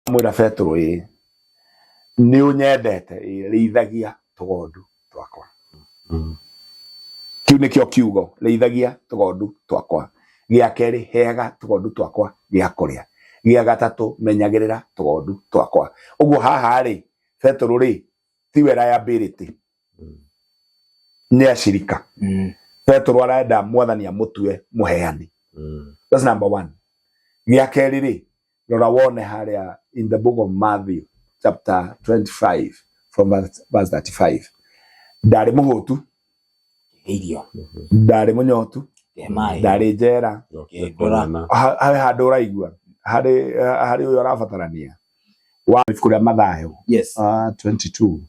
Mwĩra Petero, ĩĩ nĩ ũnyendete, ĩĩ rĩithagia tũgondu twakwa. Kiu nĩkĩo kiugo, rĩithagia tũgondu twakwa. Gĩa kerĩ, heaga tũgondu twakwa gĩa kũrĩa. Gĩa gatatũ, menyagĩrĩra tũgondu twakwa. Ũguo haha rĩ, Petero rĩ, tiwe liability, nĩ acirika. Petero arenda Mwathani amũtue mũheani. That's number one. Gĩa kerĩ rĩ, rora wone harĩa in the book of Matthew chapter 25 from verse 35. Ndarĩ mũhũtu, Irio. Ndarĩ mũnyotu, Kĩhe maĩ. Ndarĩ njera. Kĩndũra. Harĩ handũ ũraigua harĩ ũyũ ũrabatarania wa ibuku rĩa Mathayo 22,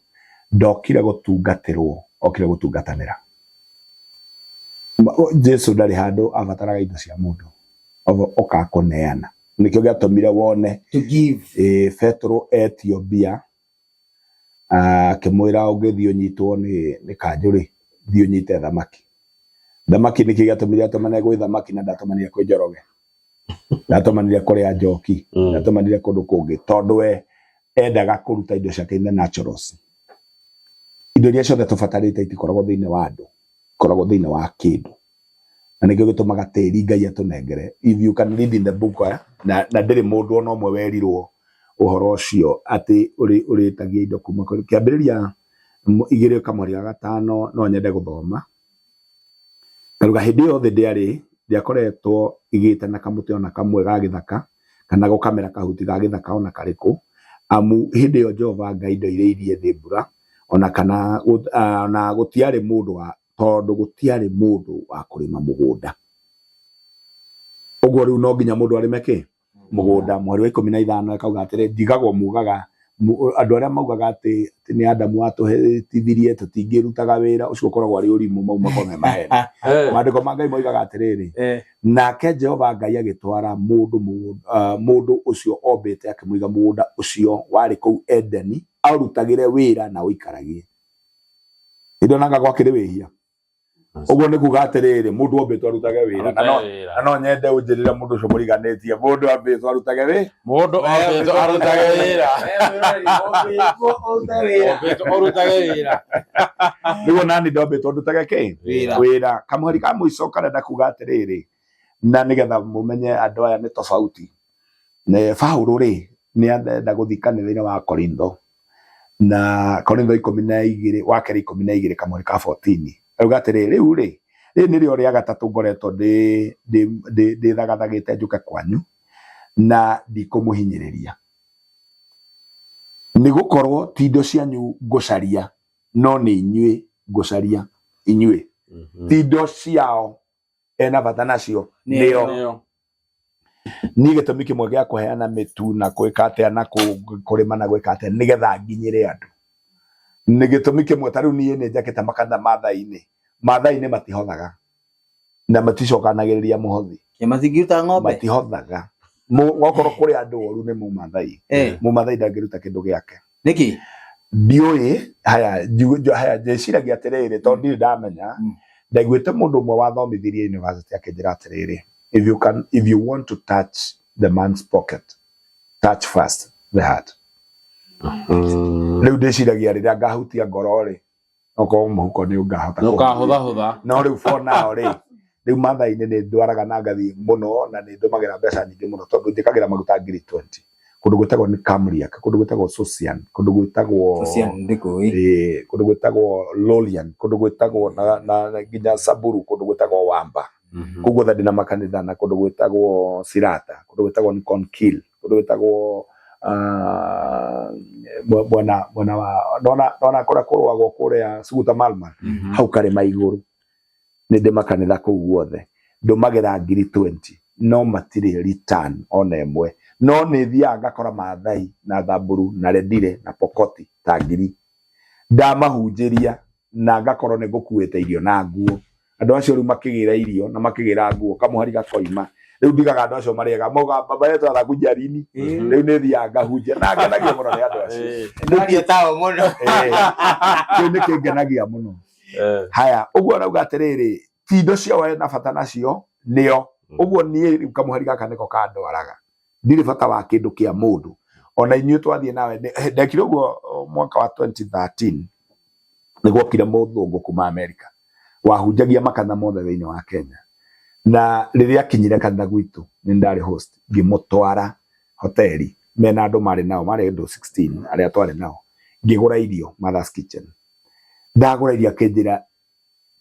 ndokire gũtungatĩrwo, okire gũtungatanĩra. Jesu ndarĩ handũ abataraga indo cia mũndũ, oka kũneana. Nĩkĩo gĩatũmire wone To give. Petero etio mbia, akĩmwĩra, ũngĩthiĩ ũnyitwo nĩ kanjũ rĩ, thiĩ ũnyite thamaki. Thamaki nĩkĩ gĩatũmire atũmane gwĩ thamaki na ndatũmanire kwĩ Njoroge, ndatũmanire kũrĩ Njoki, ndatũmanire kũndũ kũngĩ? Tondũ we endaga kũruta indo ciake in the naturals. Indo iria ciothe tũbatarĩte itikoragwo thĩinĩ wa andũ, ikoragwo thĩinĩ wa kĩndũ, na nĩkĩo gĩtũmaga tĩri Ngai atũnengere. If you can read in the book, na ndĩrĩ mũndũ ona ũmwe werirwo ũhoro ũcio atĩ ũrĩtagia indo kuma kũrĩ Kĩambĩrĩria 2 kamweri ga 5. No nyende gũthoma karuga. Hĩndĩ ĩyo thĩ ndĩakoretwo ĩgĩte na kamũtĩ ona kamwe ga gĩthaka kana gũkamera kahuti ga gĩthaka ona karĩkũ, amu hĩndĩ ĩyo Jehova Ngai ndoirĩirie thĩ mbura ona kana na gũtiarĩ mũndũ wa tondũ gũtiarĩ mũndũ wa kũrĩma mũgũnda. Ũguo rĩu no nginya mũndũ arĩme kĩ mũgũnda. Mweri wa 15 ĩkauga atĩrĩ, ndigagwo mugaga andũ arĩa maugaga atĩ nĩ Adamu watũhĩtithirie, tũtingĩrutaga wĩra ũcio, ũkoragwo arĩ ũrimũ. Mau makorwo me maheni. Maandĩko ma Ngai moigaga atĩrĩrĩ, nake Jehova Ngai agĩtwara mũndũ ũcio ombĩte, akĩmũiga mũgũnda ũcio warĩ kũu Edeni, aũrutagĩre wĩra na ũikaragie. Ndonaga gwakĩrĩ wĩhia. Ũguo nĩ kuga atĩrĩrĩ, mũndũ ombĩtwo arutage wĩra, na no nyende ũnjĩrĩre mũndũ ũcio mũriganĩtie, mũndũ ambĩtwo arutage wĩ Mũndũ ombĩtwo arutage wĩra. Ombĩtwo ũrutage wĩra. Nĩguo nani ndombĩtwo ndutage kĩ? Wĩra. Wĩra. Kamũhari ka mũico karenda kuga atĩrĩrĩ, na nĩgetha mũmenye andũ aya nĩ tofauti. Ne Paulo rĩ, nĩ arenda gũthiĩ kanitha-inĩ wa Korintho, na Korintho 12, wa kerĩ 12 kamũhari ka 14, auga atĩrĩ, rĩu rĩ, rĩrĩ nĩrĩo rĩa gatatũ ngoretwo ndĩthagathagĩte njũke kwanyu, na ndikũmũhinyĩrĩria, nĩ gũkorwo ti indo cianyu ngũcaria, no nĩ inyuĩ ngũcaria inyuĩ. Ti indo ciao ena bata nacio, nĩo. Nĩo. Niĩ gĩtũmi kĩmwe gĩa kũheana mĩtu na gwĩka atĩa na kũrĩma na gwĩka atĩa, nĩgetha nginyĩre andũ, nĩ gĩtũmi kĩmwe. Ta rĩu niĩ nĩ njakĩte makanitha Maathai-inĩ. Maathai-inĩ matihothaga na maticokanagĩrĩria mũhothi. Matingĩruta ng'ombe. Matihothaga. Okorwo kũrĩ andũ oru nĩ Mũmathai. Mũmathai ndangĩruta kĩndũ gĩake. Nĩkĩ? Ndiũĩ. Haya, haya, ndĩciragia atĩrĩrĩ, tondũ ndirĩ ndamenya. Ndaiguĩte mũndũ ũmwe wathomithirie university akĩnjĩra atĩrĩrĩ, if you want to touch the man's pocket, touch first the heart. Rĩu ndĩciragia rĩrĩa ngahutia ngoro rĩ, okorwo mũhuko nĩ ũngahota kũhutia. Nũkahũthahũtha. No rĩu for now rĩ, rĩu Maathai-inĩ nĩ ndwaraga na ngathiĩ mũno, na nĩ ndũmagĩra mbeca nyingĩ mũno, tondũ njĩkagĩra maguta ngiri 20 kũndũ gwĩtagwo nĩ Kamriak, kũndũ gwĩtagwo Sosian, kũndũ gwĩtagwo Sosian ndĩkũĩ. Kũndũ gwĩtagwo Lolian, kũndũ gwĩtagwo na nginya Samburu, kũndũ gwĩtagwo Wamba. Kũu guothe ndĩna makanitha, na kũndũ gwĩtagwo Sirata, kũndũ gwĩtagwo Nkonkil, kũndũ gwĩtagwo mwena wa nona kũrĩa kũrũagwo kũrĩa Suguta Malmal, hau karĩma igũrũ, nĩ ndĩ makanitha kũu guothe. Ndũmagĩra ngiri 20, no matirĩ return ona ĩmwe. No nĩ thiaga ngakora Maathai na Thamburu na Rendile na Pokoti ta ngiri, ndamahunjĩria na ngakorwo nĩ ngũkuĩte irio na nguo. Andũ acio rĩu makĩgĩra irio na makĩgĩra nguo, kamũhari gakoima. Rĩu ndigaga andũ acio marĩega, mauga, "Baba yetu atakuja lini?" Rĩu nĩ thiaga ngahunjia na ngenagio mũno nĩ andũ acio. Ndaria tao mũno. Kĩu nĩ kĩngenagia mũno. Haya, ũguo arauga atĩrĩrĩ, ti indo ciao ena bata nacio, nĩo. Ũguo niĩ rĩu kamũhari gaka nĩko kandwaraga. Ndirĩ bata wa kĩndũ kĩa mũndũ. Ona inyuĩ twathiĩ nawe ndekire ũguo mwaka wa 2013 nĩ gwokire mũthũngũ kuma America wahunjagia makanitha mothe thĩinĩ wa Kenya, na rĩrĩa akinyire kanitha gwitũ nĩ ndarĩ host, ngĩmũtwara hoteli mena andũ marĩ nao, marĩ andũ 16 arĩa twarĩ nao, ngĩgũra irio Mother's Kitchen. Ndagũra irio akĩnjĩra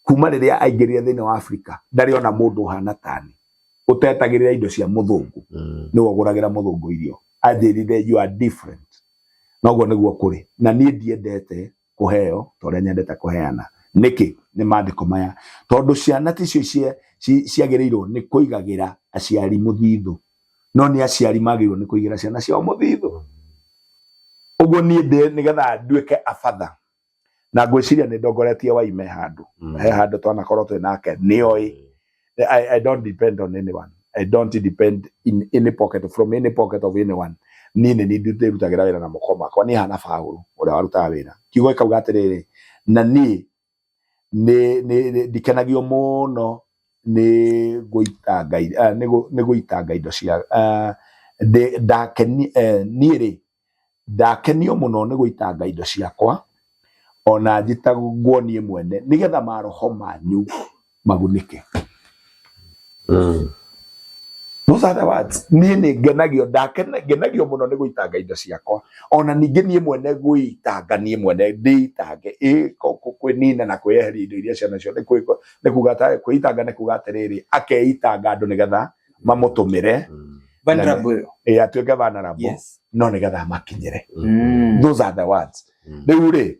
kuma rĩrĩa aingĩrire thĩinĩ wa Africa ndarĩ ona mũndũ ũhana tani ũtetagĩrĩra indo cia mũthũngũ, nĩwe ũgũragĩra mũthũngũ irio. Anjĩrire you are different, noguo nĩguo kũrĩ, na niĩ ndiendete kũheo ta ũrĩa nyendete kũheana. Nĩkĩ? Nĩ maandĩko maya, tondũ ciana ticio ciagĩrĩirwo nĩ kũigagĩra aciari mũthithũ, no nĩ aciari magĩrĩirwo nĩ kũigĩra ciana ciao mũthithũ. Ũguo niĩ ndĩ nĩgetha nduĩke abatha, na ngwĩciria nĩ ndongoretie Waime handũ, he handũ twanakorwo twĩ nake, nĩoĩ I don't depend on anyone. I don't depend in any pocket, from any pocket of anyone. Niĩ nĩ niĩ ndĩrutagĩra wĩra na moko makwa, niĩ hana Paũlũ ũrĩa warutaga wĩra. Kiugo gĩkauga atĩrĩrĩ, na niĩ nĩ ndikenagio mũno nĩ gũitanga nĩ gũitanga indo cia ndakeni niĩ rĩ ndakenio mũno nĩ gũitanga indo ciakwa ona njitagwo niĩ mwene nĩgetha maroho manyu magunĩke. Those are the words. Niĩ nĩ ngenagio, ngenagio mũno nĩ gũitanga indo ciakwa ona ningĩ niĩ mwene gwĩitanga, niĩ mwene ndĩitange kwĩnina na kwĩyeheria indo iria ciana cio nĩ kuga kwĩitanga nĩ kuga atĩrĩrĩ akeitanga andũ nĩgetha mamũtũmĩre vulnerable, atuĩke vulnerable, no nĩgetha makinyĩre. Those are the words. Rĩu rĩ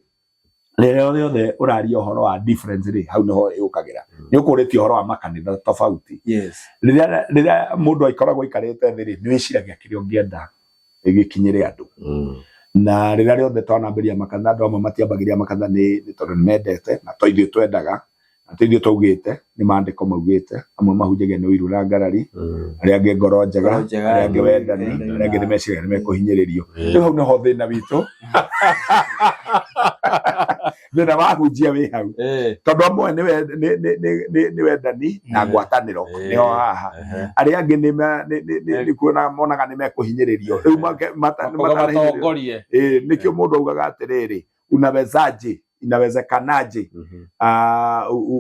rĩrĩa rĩothe ũraria ũhoro wa difference rĩ, hau nĩho ĩũkagĩra. Nĩ ũkũrĩtie ũhoro wa makanitha tofauti. Rĩrĩa mũndũ aikoragwo aikarĩte thĩ rĩ, nĩ wĩciragia kĩrĩa ũngĩenda gĩkinyĩre andũ. Na rĩrĩa rĩothe twanambĩria makanitha, andũ amwe matiambagĩria makanitha nĩ tondũ nĩ mendete, na to ithuĩ twendaga, na to ithuĩ twaugĩte, nĩ maandĩko maugĩte. Amwe mahunjagia nĩ ũiru na ngarari, arĩa angĩ ngoro njega, arĩa angĩ wendani, arĩa angĩ nĩ meciragia nĩ mekũhinyĩrĩrio. Rĩu hau nĩho thĩna witũ, thĩna wa hunjia wĩ hau, tondũ amwe nĩ wendani na ngwatanĩro nĩho haha, arĩa angĩ nĩ kuona monaga nĩ mekũhinyĩrĩrio. Rĩu matanahinyĩrĩrio, nĩkĩo mũndũ augaga atĩrĩrĩ, unawezaje, inawezekanaje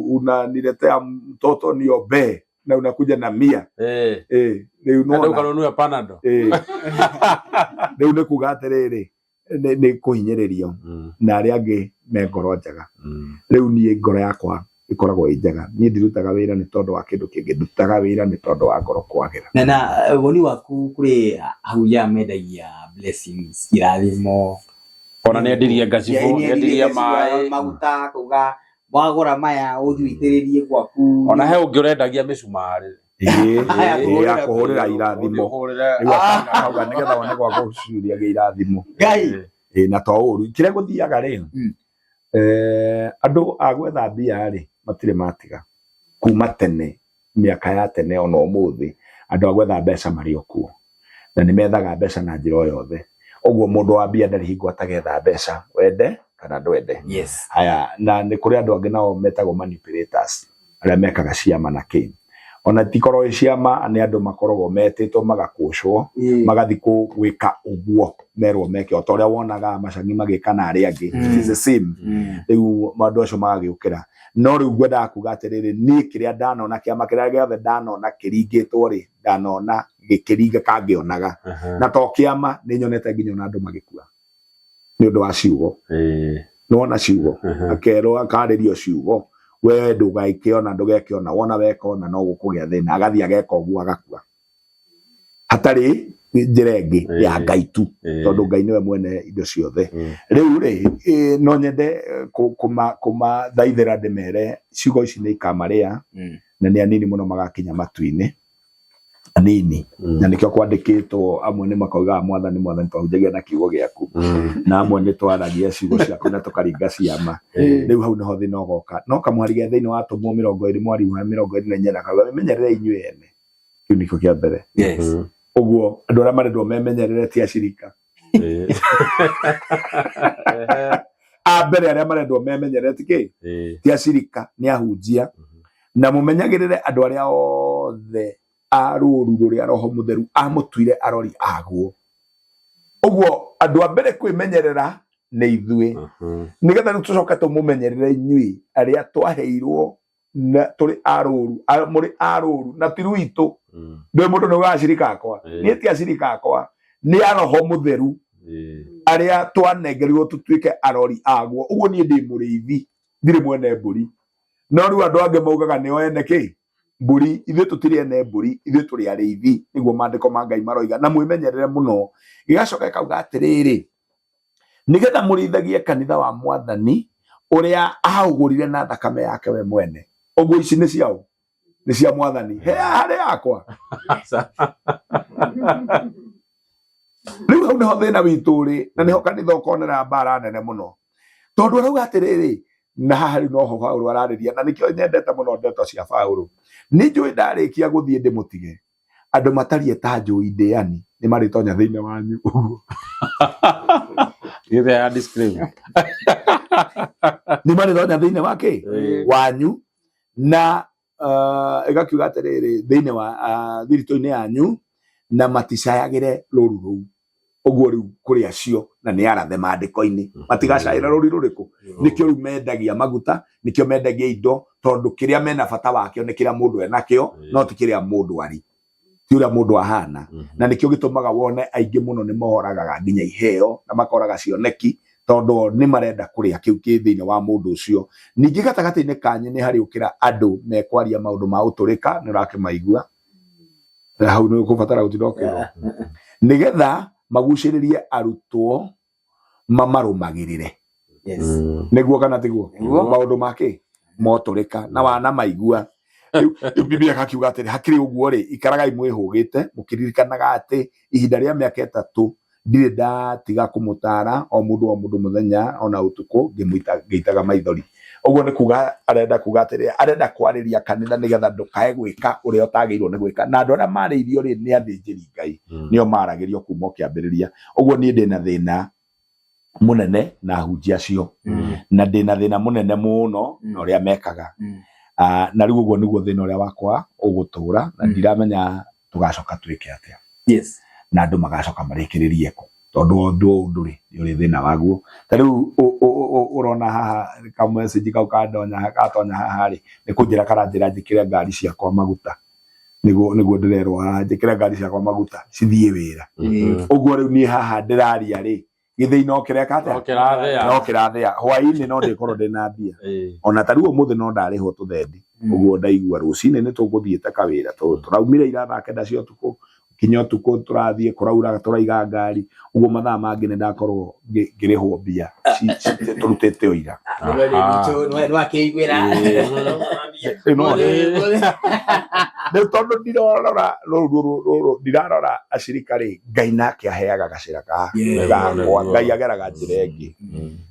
unaniletea mtoto niombee na unakuja na 100? Rĩu nona ukanunua Panadol. Rĩu nĩ kuga atĩrĩrĩ, nĩ kũhinyĩrĩrio, na arĩa angĩ me ngoro njega. Rĩu niĩ ngoro yakwa ĩkoragwo ĩ njega, niĩ ndirutaga wĩra nĩ tondũ wa kĩndũ kĩngĩ, ndutaga wĩra nĩ tondũ wa ngoro kwagĩra. Na woni waku kũrĩ ahunjia mendagia blessings, irathimo? Ona nĩ endirie ngacibũ, nĩ endirie maĩ, maguta, kuga wagũra maya ũthiĩ ũitĩrĩrie gwaku. Ona he ũngĩ ũrendagia mĩcumarĩ. Ya kũhũrĩra irathimo, rĩu akauga nĩgetha wone gwa gũcuria irathimo. Ngai. Na to ũru kĩrĩa gũthiaga rĩ, andũ a gwetha mbia rĩ matirĩ matiga kuma tene, mĩaka ya tene ona ũmũthĩ andũ a gwetha mbeca marĩ o kuo, na nĩ methaga mbeca na njĩra o yothe. Ũguo mũndũ wa mbia ndarĩ hingo atagetha mbeca, wende kana ndwende. Haya, na nĩ kũrĩ andũ angĩ nao metagwo manipulators, arĩa mekaga ciama na kĩ, ona tikorwo ĩ ciama, nĩ andũ makoragwo metĩtwo magakũcwo, magathi gwĩka ũguo merwo meke, o ta ũrĩa wonaga macangi magĩka na arĩa angĩ. It is the same. Rĩu andũ acio magagĩũkĩra. No rĩu ngwendaga kuga atĩrĩrĩ, niĩ kĩrĩa ndanona, kĩama kĩrĩa gĩothe ndanona kĩringĩtwo rĩ, ndanona gĩkĩringĩka ngĩonaga, na to kĩama, nĩ nyonete nginya ona andũ magĩkua nĩ ũndũ wa ciugo. Nĩwona ciugo, akerwo akarĩrio ciugo, we ndũgakĩona, ndũgekĩona, wona weka ona no gũkũgĩa thĩna, agathiĩ ageka ũguo agakua hatarĩ njĩra ĩngĩ ya Ngai tu, tondũ Ngai nĩwe mwene indo ciothe. Rĩu rĩ, no nyende kũmathaithĩra ndĩmere ciugo ici nĩ ikamarĩa, na nĩ anini mũno magakinya matu-inĩ, anini, na nĩkĩo kwandĩkĩtwo amwe nĩ makoigaga Mwathani, Mwathani, twahunjagia na kiugo gĩaku, na amwe nĩ twaragia ciugo ciaku na tũkaringa ciama. Rĩu hau nĩho thĩna ũgoka. No kamũhari ge thĩinĩ wa Atũmwo 20 mwari wa 24 kauga memenyerere inyuĩ ene. Kĩu nĩkĩo kĩa mbere. Ũguo andũ arĩa marendwo memenyerere ti acirika a mbere, arĩa marendwo memenyerere ti kĩ, ti acirika, nĩ ahunjia. Na mũmenyagĩrĩre andũ arĩa othe a rũũru rũrĩa Roho Mũtheru amũtuire arori aguo. Ũguo andũ a mbere kwĩmenyerera nĩ ithuĩ, nĩgetha rĩu tũcoke tũmũmenyerere inyuĩ arĩa twaheirwo na tũrĩ a rũru, mũrĩ a rũru na ti rwitũ. Ndũĩ mũndũ nĩ acirika akwa, niĩ ti acirika akwa, nĩ a Roho Mũtheru arĩa twanengerirwo tũtuĩke arori aguo. Ũguo niĩ ndĩ mũrĩithi, ndirĩ mwene mbũri. No rĩu andũ angĩ maugaga nĩo ene kĩ mbũri. Ithuĩ tũtirĩ ene mbũri, ithuĩ tũrĩ arĩithi, nĩguo maandĩko ma Ngai maroiga. Na mwĩmenyerere mũno. Gĩgacoka gĩkauga atĩrĩrĩ, nĩgetha mũrĩithagie kanitha wa Mwathani ũrĩa aũgũrire na thakame yake we mwene. Ũguo ici nĩ ciao, nĩ cia Mwathani, he harĩ yakwa. Rĩu hau nĩho thĩna witũ ũrĩ, na nĩho kanitha ũkonera mbara nene mũno, tondũ arauga atĩrĩrĩ, na haha rĩu noho Paũlũ ararĩria, na nĩkĩo nyendete mũno ndeto cia Paũlũ. Nĩ njũĩ ndarĩkia gũthiĩ ndĩmũtige, andũ matariĩ ta njũi ndĩani nĩ marĩtonya thĩinĩ wanyu. Ũguo Gĩthĩa ya disclaimer. Nĩ marĩtonya thĩinĩ wa kĩ wanyu, na ĩgakiuga atĩrĩrĩ, thĩinĩ wa thiritũ-inĩ yanyu, na maticayagĩre rũru rũu. Ũguo rĩu kũrĩ acio na nĩ arathe maandĩko-inĩ, matigacayĩra rũri rũrĩkũ. Nĩkĩo rĩu mendagia maguta, nĩkĩo mendagia indo, tondũ kĩrĩa mena bata wakĩo nĩ kĩrĩa mũndũ enakĩo, no ti kĩrĩa mũndũ arĩ, ti ũrĩa mũndũ ahana. Na nĩkĩo gĩtũmaga wone aingĩ mũno nĩ mohoragaga nginya iheo na makoraga cioneki, tondũ nĩ marenda kũrĩa kĩu kĩ thĩinĩ wa mũndũ ũcio. Ningĩ gatagatĩ-inĩ kanyu nĩ harĩũkĩra andũ mekwaria maũndũ ma ũtũrĩka, nĩ ũrakĩmaigua na hau nĩ ũkũbatara gũtinda ũkĩrwo, nĩgetha magucĩrĩrie arutwo mamarũmagĩrĩre. Nĩguo kana tiguo? Nĩguo. Maũndũ ma kĩ motũrĩka na wana maigua. Rĩu Biblia ĩgakiuga atĩrĩ, hakĩrĩ ũguo rĩ, ikaragai mwĩhũgĩte mũkĩririkanaga atĩ ihinda rĩa mĩaka 3 ndirĩ ndatiga kũmũtaara o mũndũ o mũndũ mũthenya ona ũtukũ ngĩitaga maithori. Ũguo nĩ kuga arenda kuga atĩrĩ, arenda kwarĩria kanitha nĩgetha ndũkae gwĩka ũrĩa ũtagĩrĩirwo nĩ gwĩka. Na andũ arĩa marĩirio rĩ, nĩ athĩnjĩri Ngai, nĩo maragĩrio kuma o kĩambĩrĩria. Ũguo niĩ ndĩna thĩna mũnene na ahunjia acio, na ndĩna thĩna mũnene mũno na ũrĩa mekaga. Na rĩu ũguo nĩguo thĩna ũrĩa wakwa ũgũtũra, na ndiramenya tũgacoka twĩke atĩa. Na andũ magacoka marĩkĩrĩrie kũ, tondũ ũndũ ũndũ rĩ nĩ ũrĩ thĩna waguo. Ta rĩu ũrona haha ka message kau kandonya gatonya haha rĩ, nĩ kũnjĩra karanjĩra njĩkĩre ngari ciakwa maguta. Nĩguo ndĩrerwo haha njĩkĩre ngari ciakwa maguta cithiĩ wĩra. Ũguo rĩu niĩ haha ndĩraria rĩ, gĩthĩi no kĩreka atĩa? No kĩrathĩa. No kĩrathĩa. Hwaĩ-inĩ no ndĩkorwo ndĩna mbia. Ona ta rĩu ũmũthĩ no ndarĩhwo tũthendi. Ũguo ndaigua rũcinĩ nĩ tũgũthiĩte kawĩra. Tũraumire ira thaa 9 cia ũtukũ, kinya ũtukũ tũrathiĩ, kũraura tũraiga ngari. Ũguo mathaa mangĩ nĩ ndakorwo ngĩrĩhwo mbia tũrutĩte o ira. Nĩwakĩiguĩra. Rĩu tondũ ndirarora rũru, ndirarora acirika rĩ, Ngai nake aheaga gacĩra gakwa. Ngai ageraga njĩra ĩngĩ.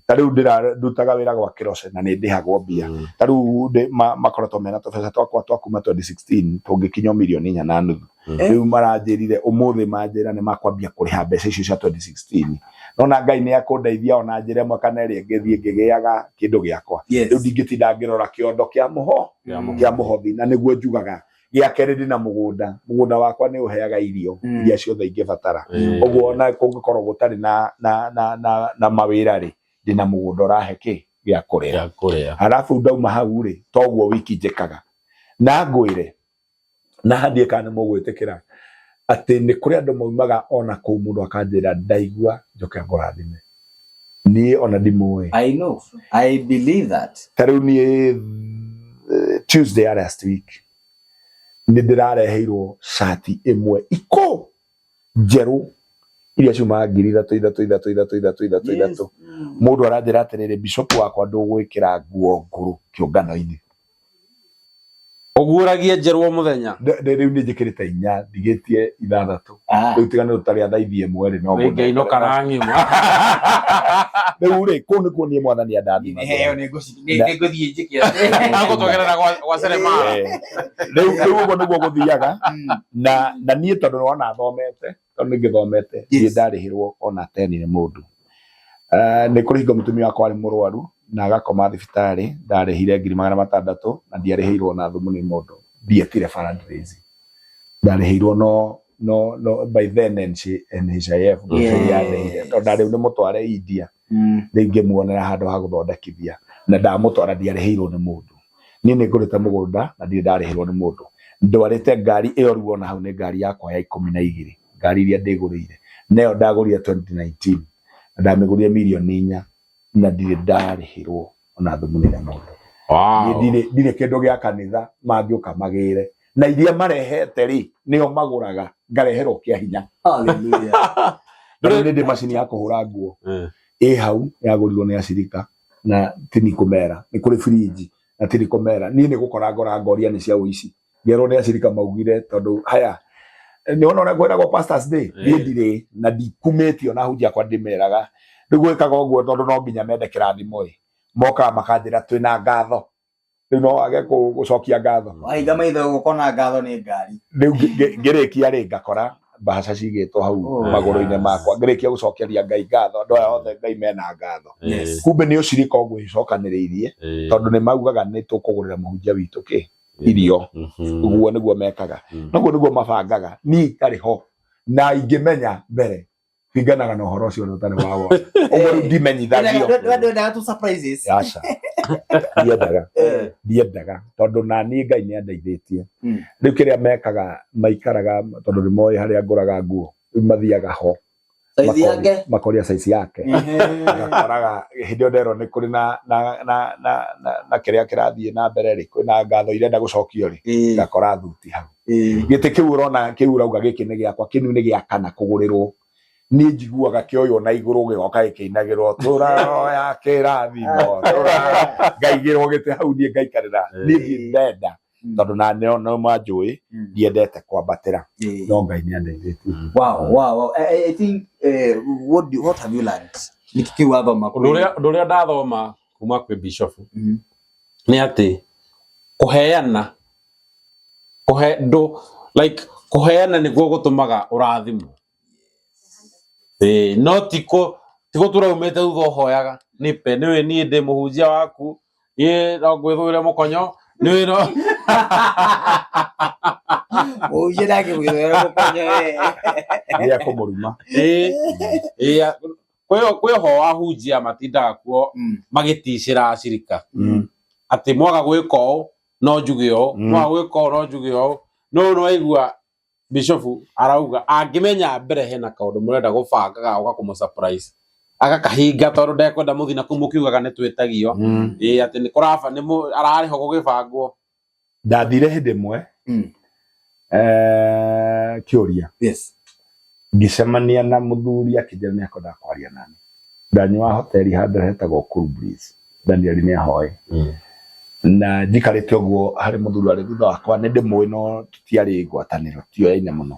Ta rĩu ndutaga wĩra gwa Kĩroce na nĩ ndĩhagwo mbia. Ta rĩu makoretwo mena tũbeca twakwa twa kuma 2016 tũngĩkinya mirioni 4.5. Rĩu maranjĩrire ũmũthĩ, manjĩra nĩ makwambia kũrĩha mbeca icio cia 2016. Nona Ngai nĩ akũndeithia ona njĩra ĩmwe kana ĩrĩa ĩngĩ thiĩ ngĩgĩaga kĩndũ gĩakwa. Rĩu ndingĩtinda ngĩrora kĩondo kĩa mũho kĩa mũhothi, na nĩguo njugaga. Gĩa kerĩ, ndĩna mũgũnda. Mũgũnda wakwa nĩ ũheaga irio iria ciothe ingĩbatara. Ũguo ona kũngĩkorwo gũtarĩ na mawĩra rĩ, ndĩna mũgũnda ũrahe kĩ gĩa kũrĩa. Gĩa kũrĩa. Arabu ndauma hau rĩ, toguo wiki njĩkaga. Na ngwĩre na handie kana nĩ mũgwĩtĩkĩra atĩ nĩ kũrĩ andũ maumaga ona kũu, mũndũ akanjĩra ndaigua njoke ngũrathime. Niĩ ona ndimũĩ. I know. I believe that. Ta rĩu niĩ Tuesday ya last week nĩ ndĩrareheirwo cati ĩmwe ikũ njerũ iria ciumaga 3000 3 3 3 3 3 3 3. Mũndũ aranjĩra atĩrĩrĩ, bishop wakwa, ndũgwĩkĩra nguo ngũrũ kĩũngano-inĩ. Ũguũragie njerũ o mũthenya. Rĩu nĩ njĩkĩrĩte 4, ndigĩtie 6. Rĩu tiga nĩ tũtarĩ thaithi 1 rĩ, no Rĩngĩ inũka na ng'ima. Rĩu rĩ, kũu nĩkuo niĩ Mwathani andathima. Heo nĩngũthiĩ njĩkĩra. Agũtwegerera gwa seremala. Rĩu ũguo nĩguo gũthiaga. Na niĩ tondũ nĩwona thomete, tondũ nĩngĩthomete, ndirĩ ndarĩhĩrwo ona teni nĩ mũndũ. Nĩ kũrĩ hingo mũtumia wakwa arĩ mũrwaru na agakoma thibitarĩ, ndarĩhire 600,000 na ndiarĩhĩirwo na thumu nĩ mũndũ. Ndietire fundraising. Ndarĩhĩirwo no no no by then NHIF Yes. yandĩhire tondũ ndarĩ nĩ mũtware India rĩu ngĩmuonera handũ ha gũthondekithia na ndamũtwara ndiarĩhĩirwo nĩ mũndũ niĩ nĩ ngũrĩte mũgũnda na ndirĩ ndarĩhĩrwo nĩ mũndũ ndwarĩte ngari ĩyo rĩu ona hau nĩ ngari yakwa ya 12 ngari iria ndĩgũrĩire nayo ndagũrire 2019 na ndamĩgũrire mirioni 4 na ndirĩ ndarĩhĩrwo ona thumuni na mũndũ. Wow. Niĩ ndirĩ kĩndũ gĩa kanitha mangĩũka magĩre na iria marehete rĩ nĩo magũraga ngareherwo kĩa hinya. Hallelujah. Rĩu nĩ ndĩ macini ya kũhũra nguo ĩ hau yagũrirwo nĩ acirika na tini kũmera nĩ kũrĩ birinji na tini kũmera niĩ nĩ gũkora ngora ngoria nĩ cia ũici ngerwo nĩ acirika maugire tondũ haya nĩ wona ũrĩa kwĩragwo pastors day niĩ ndirĩ na ndikumĩtio na hunjia akwa ndĩmeraga rĩu gwĩkaga ũguo tondũ no nginya mende kĩrathimo ĩ mokaga makanjĩra twĩna ngatho rĩu no wage gũcokia ngatho. Wahinga maitho gũkona ngatho nĩ ngari. Rĩu ngĩrĩkia rĩ ngakora mbahaca cigĩtwo hau Oh. magũrũ-inĩ makwa ngĩrĩkia gũcokeria Ngai ngatho andũ aya othe Ngai mena ngatho. Kumbe nĩ ũcirika ũguo icokanĩrĩirie tondũ nĩ maugaga nĩ tũkũgũrĩra mũhunjia witũ kĩ irio ũguo nĩguo mekaga noguo nĩguo mabangaga niĩ itarĩ ho na ingĩmenya mbere binganaga na ũhoro ũcio ũrĩa ũtarĩ wa wona ũguo rĩu ndimenyithagio. Ndwendaga tu surprises. Aca ndiendaga ndiendaga tondũ na niĩ Ngai nĩ andeithĩtie. Rĩu kĩrĩa mekaga maikaraga tondũ nĩ moĩ harĩa ngũraga nguo rĩu mathiaga ho Saizi yake. makoria size yake ngakoraga hĩndĩ ĩyo nderwo nĩ kũrĩ na na na na na na kĩrĩa kĩrathiĩ na mbere rĩ kwĩna ngatho irenda gũcokio rĩ ngakora thuti hau gĩtĩ kĩu ũrona kĩu ũrauga gĩkĩ nĩ gĩakwa kĩnu nĩ gĩa kana kũgũrĩrwo niĩ njiguaga kĩoywo na igũrũ gĩgoka gĩkĩinagĩrwo tũraroya kĩrathimo ngaigĩrwo gĩtĩ hau niĩ ngaikarĩra niĩ ndirĩ ndenda tondũ na nĩo no manjũĩ ndiendete kwambatĩra no Ngai nĩ andeithĩtie. Wow, wow, wow. I think what have you learned? Nĩkĩ kĩu wathoma? Ũndũ ũrĩa ndathoma kuma kwĩ bishop nĩ atĩ kũheana kũhe ndũ like kũheana nĩguo gũtũmaga ũrathimwo. No ti gũtũra umĩte thutha ũhoyaga nĩpe nĩwe niĩ ndĩ mũhunjia waku niĩ no ngwĩthũĩre mũkonyo nĩwe no Mũhunjia ndangĩgwĩthũĩra mũkonyo nĩ akũmũruma. Kwĩ ho ahunjia matindaga kuo magĩticĩra acirika atĩ mwaga gwĩka ũũ no njuge ũũ mwaga gwĩka ũũ no njuge ũũ no nĩ waigua bishop arauga angĩmenya mbere hena kaũndũ mũrenda gũbanga ga gũka kũmũ surprise agakahinga tondũ ndekwenda mũthiĩ na kũu mũkiugaga nĩ twĩtagio ĩĩ atĩ nĩ kũraba nĩ ararĩ ho gũgĩbangwo. Ndathire hĩndĩ ĩmwe kĩũria Yes. ngĩcemania na mũthuri akĩnjĩra nĩ akwendaga kwaria nani ndanyua hoteli handũ hetagwo Cool Breeze Daniel nĩ ahoe na njikarĩte ũguo harĩ mũthuri warĩ thutha wakwa nĩ ndĩmũĩ no tũtiarĩ ngwatanĩro tioyaine mũno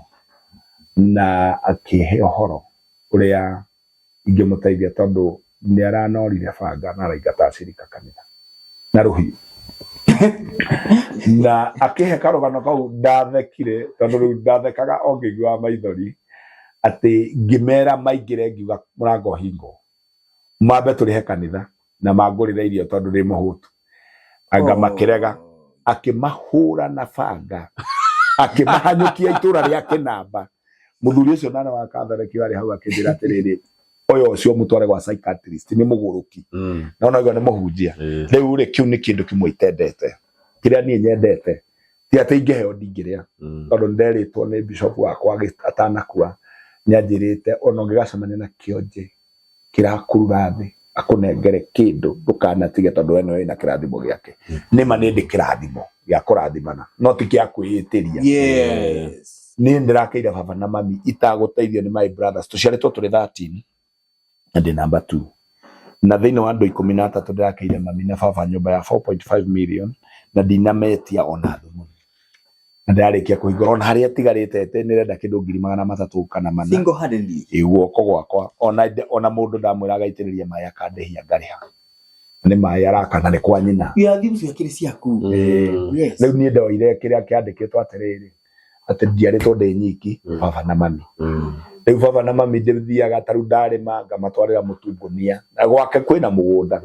na akĩhe ũhoro ũrĩa ingĩmũteithia tondũ nĩ aranorire banga na araingata acirika kanitha na rũhiũ na akĩhe karũgano kau ndathekire tondũ rĩu ndathekaga o ngĩiguaga maithori atĩ ngĩmera maingĩre ngiuga mũrango ũhingwo mambe tũrĩhe kanitha na mangũrĩre irio tondũ ndĩ mũhũtu anga makĩrega akĩmahũra na banga akĩmahanyũkia itũra rĩa kĩnamba mũthuri ũcio nane wa Catholic warĩ hau akĩnjĩra atĩrĩrĩ ũyũ ũcio mũtware gwa psychiatrist nĩ mũgũrũki no no nĩ mũhunjia rĩu rĩ kĩu nĩ kĩndũ kĩmwe itendete kĩrĩa niĩ nyendete ti atĩ ingĩheo ndingĩrĩa tondũ nĩnderĩtwo nĩ bishop wakwa atanakua nĩanjĩrĩte ona ũngĩgacemania na kĩonje kĩrakurura thĩ akũnengere kĩndũ ndũkanatige tondũ we nĩwe wĩna kĩrathimo gĩake nĩma nĩ ndĩ kĩrathimo gĩa kũrathimana no ti kĩa kwĩĩtĩria. Yes. Niĩ ndĩrakeire baba na mami itagũteithio nĩ my brothers tũciarĩtwo tũrĩ 13 na ndĩ number 2 na thĩinĩ wa andũ 13 ndĩrakeire mami na baba nyũmba ya 4.5 million na ndinametia ona thumuni na ndĩrarĩkia kũhingũra ona harĩa ĩtigarĩte ĩtĩ nĩrenda kĩndũ 300,000 kana 400 Single handedly. Guoko gwakwa ona mũndũ ndamwĩra agaitĩrĩria maĩ akandĩhia ngarĩha nĩ maĩ araka na nĩ kwa nyina. Irathimo ciakĩrĩ ciaku. Yes. Rĩu niĩ ndoire kĩrĩa kĩandĩkĩtwo atĩrĩrĩ atĩ ndiarĩtwo ndĩ nyiki baba na mami rĩu baba na mami ndĩthiaga ta rĩu ndarĩma ngamatwarĩra mũtu ngũnia na gwake kwĩna mũgũnda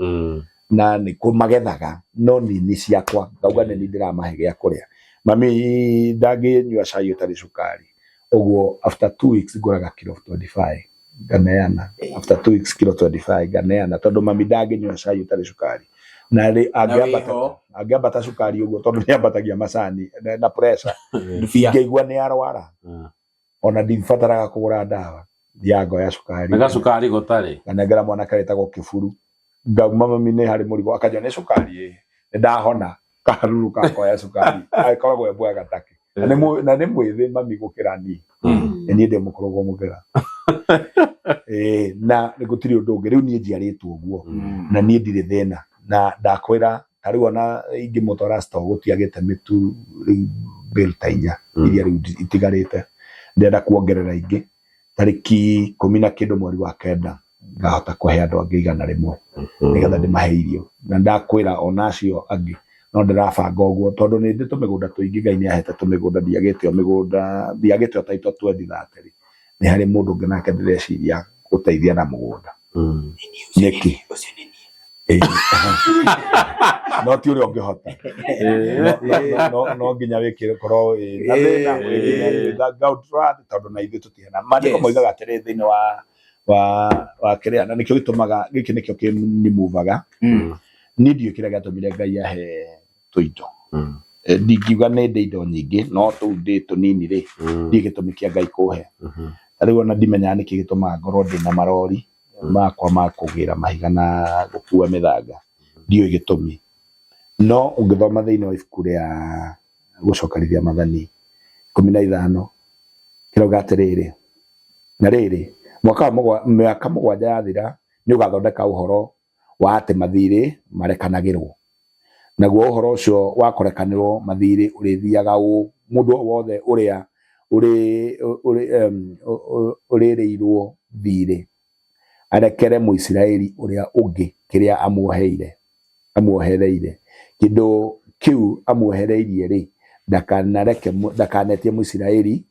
na nĩ kũmagethaga no nini ciakwa ngauga nĩ niĩ ndĩramahe gĩa kũrĩa mami ndangĩnyua cai ũtarĩ cukari Ũguo after 2 weeks ngũraga kilo 25 nganeana. After 2 weeks kilo 25 nganeana, tondũ mami ndangĩnyua cai ũtarĩ cukari, na rĩ angĩambata wĩho. Angĩambata cukari ũguo, tondũ nĩ ambatagia macani na pressure, Ndubia. ngĩigua nĩ arwara, ona ndibataraga kũgũra ndawa, thiaga ngoya cukari. Na gacukari gũtarĩ. Nganengera mwanake wĩtagwo Kĩburu, ngauma, "Mami, nĩ harĩ mũrigo." Akanjĩra, "Nĩ cukari ĩ, nĩ ndahona." Kaharuru kakoya cukari, akoragwo e mwega take, na nĩ mwĩthĩ mami gũkĩra niĩ. Nĩ niĩ ndĩ mũkũrũ kũmũkĩra. Ĩĩ, na gũtirĩ ũndũ ũngĩ, rĩu niĩ njiarĩtwo ũguo, na niĩ ndirĩ thĩna, na ndakwĩra ta rĩu ona ingĩmũtwara store gũtiagĩte mĩtu rĩu bale ta 4 iria rĩu itigarĩte, ndĩrenda kuongerera ingĩ tarĩki 10 na kĩndũ mweri wa 9, ngahota kũhe andũ angĩ 100 nĩgetha ndĩmahe irio. Na ndakwĩra ona acio angĩ no ndĩrabanga ũguo, tondũ nĩ ndĩ tũmĩgũnda tũingĩ. Ngai nĩ ahete tũmĩgũnda, ndiagĩte o mĩgũnda, ndiagĩte o taitũ 2030. Nĩ harĩ mũndũ ũngĩ nake ndĩreciria gũteithia na mũgũnda. Nĩkĩ? Ũcio nĩ niĩ. Ĩĩ. No ti ũrĩa ũngĩhota, no nginya wĩkĩre korwo wĩ na thĩna, wĩ nginya wĩ na God, tondũ na ithuĩ tũtihena. Maandĩko moigaga atĩrĩ thĩinĩ wa kĩrĩa, na nĩkĩo gĩtũmaga gĩkĩ nĩkĩo kĩnimuvaga. Niĩ ndiũĩ kĩrĩa gĩatũmire Ngai ahe tũindo. Ndingiuga nĩ ndĩ indo nyingĩ, no tũu ndĩ tũnini rĩ, ndiũĩ gĩtũmi kĩa Ngai kũhe. Ta rĩu ona ndimenyaga nĩkĩ gĩtũmaga ngorwo ndĩna marori makwa ma kũgĩra mahiga na gũkua mĩthanga, ndiũĩ gĩtũmi. No ũngĩthoma thĩinĩ wa ibuku rĩa Gũcokanĩria Mathani 15, kĩrauga atĩrĩrĩ, "Na rĩrĩ, mwaka wa mĩaka 7 yathira, nĩ ũgathondeka ũhoro wa atĩ mathirĩ marekanagĩrwo. Naguo ũhoro ũcio wa kũrekanĩrwo mathirĩ ũrĩthiaga ũũ: mũndũ o wothe ũrĩa ũrĩrĩirwo thirĩ arekere Mũisiraeli ũrĩa ũngĩ kĩrĩa amuoheire amuohereire. Kĩndũ kĩu amuohereirie rĩ, ndakanareke ndakanetie Mũisiraeli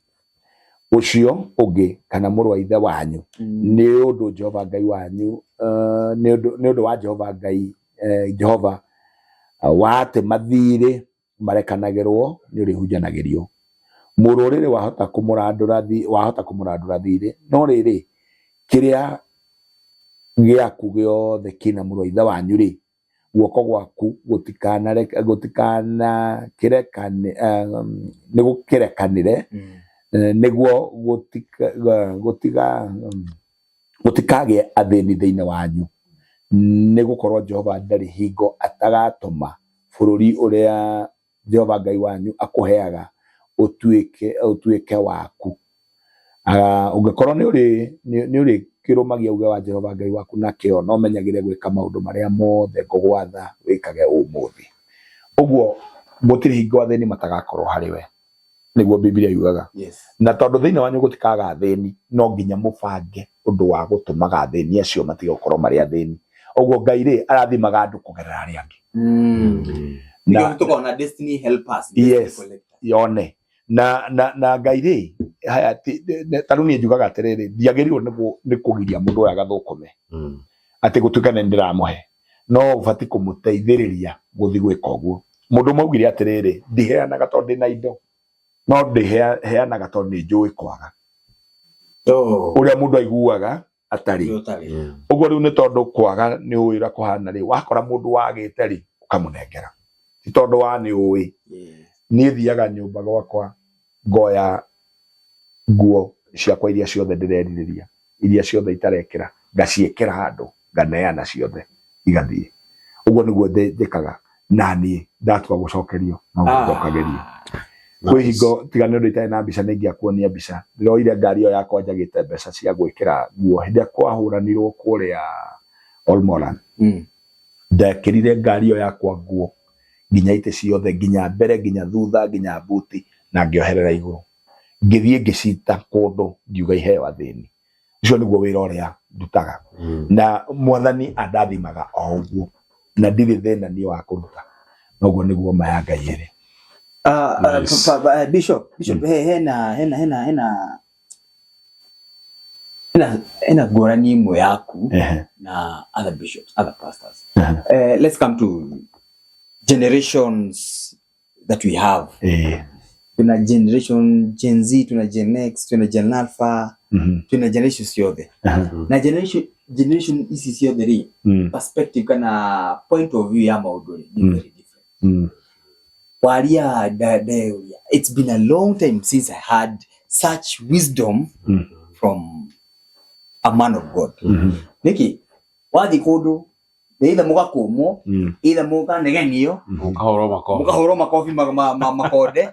ũcio ũngĩ kana mũrũ wa ithe wanyu, nĩ ũndũ Jehova Ngai wanyu, nĩ ũndũ wa Jehova Ngai, Jehova wa atĩ mathirĩ marekanagĩrwo nĩ ũrĩhunjanagĩrio. Mũrũrĩrĩ wahota kũmũrandũra thirĩ, no rĩrĩ, kĩrĩa gĩaku gĩothe kĩna mũrũ wa ithe wanyu rĩ, guoko gwaku gũtikanakĩrekane, nĩ gũkĩrekanĩre, nĩguo gũtikagĩe athĩni thĩinĩ wanyu, nĩ gũkorwo Jehova ndarĩ hingo atagatũma bũrũri ũrĩa Jehova Ngai wanyu akũheaga ũtuĩke waku. Ũngĩkorwo nĩ ũrĩkĩrũmagia uge wa Jehova Ngai waku na kĩo, no menyagĩre gwĩka maũndũ marĩa mothe ngũgwatha wĩkage ũmũthĩ." Ũguo gũtirĩ hingo athĩni matagakorwo harĩ we, nĩguo Biblia yugaga. Na tondũ thĩinĩ wanyu gũtikaga athĩni, no nginya mũbange ũndũ wa gũtũmaga athĩni acio matige gũkorwo marĩ athĩni. Ũguo Ngai rĩ arathimaga andũ kũgerera arĩa angĩ. Na tukona destiny helpers, destiny collectors. Yone na Ngai rĩ, haya, ta rĩu niĩ njugaga atĩrĩrĩ, ndiagĩrĩirwo nĩ kũgiria mũndũ ũyũ agathũkũme atĩ gũtuĩka nĩ ndĩramũhe, no ũbatiĩ kũmũteithĩrĩria gũthiĩ gwĩka ũguo. Mũndũ ũmwe augire atĩrĩrĩ, "Ndiheanaga tondũ ndĩna indo, no ndĩheanaga tondũ nĩ njũĩ kwaga ũrĩa mũndũ aiguaga atarĩ." Ũtarĩ. Ũguo rĩu nĩ tondũ kwaga nĩ ũĩ ũrĩa kũhana rĩ, wakora mũndũ wagĩte rĩ, ũkamũnengera, ti tondũ wa nĩ ũĩ. Niĩ thiaga nyũmba gwakwa, ngoya nguo ciakwa iria ciothe ndĩrerirĩria, iria ciothe itarekĩra, ngaciĩkĩra handũ, nganeana ciothe igathiĩ. Ũguo nĩguo njĩkaga. Na niĩ ndatua gũcokerio no gũcokagĩrio. Kwĩ hingo, tiga nĩ ũndũ itarĩ na mbica, nĩ ingĩakuonia mbica, ndĩroire ngari ĩyo yakwa njagĩte mbeca cia gwĩkĩra nguo hĩndĩ ĩrĩa kwahũranirwo kũrĩa Olmoran. Ndekĩrire ngari ĩyo yakwa nguo, nginya itĩ ciothe, nginya mbere, nginya thutha, nginya buti, na ngĩoherera igũrũ, ngĩthiĩ ngĩcita kũndũ, ngiuga iheo athĩni. Ũcio nĩguo wĩra ũrĩa ndutaga, na Mwathani andathimaga o ũguo, na ndirĩ thĩna niĩ wa kũruta. Noguo nĩguo ma ya Ngai ĩrĩ. Nice. Bishop, hena ngũrani ĩmwe yaku na other bishops, other pastors. Let's come to generations that we have. Twina generation Gen Z, twina Gen X, twina Gen Alpha, twina generation ciothe. Na generation ici ciothe ri, perspective kana point of view ya maundu ri ni very different. Waria ndeuria, it's been a long time since I had such wisdom from a man of God. Niki wathi kundu, either mugakumwo, either mukanegenio, Mũkahũrwo makobi. Mukahurwo makobi makonde,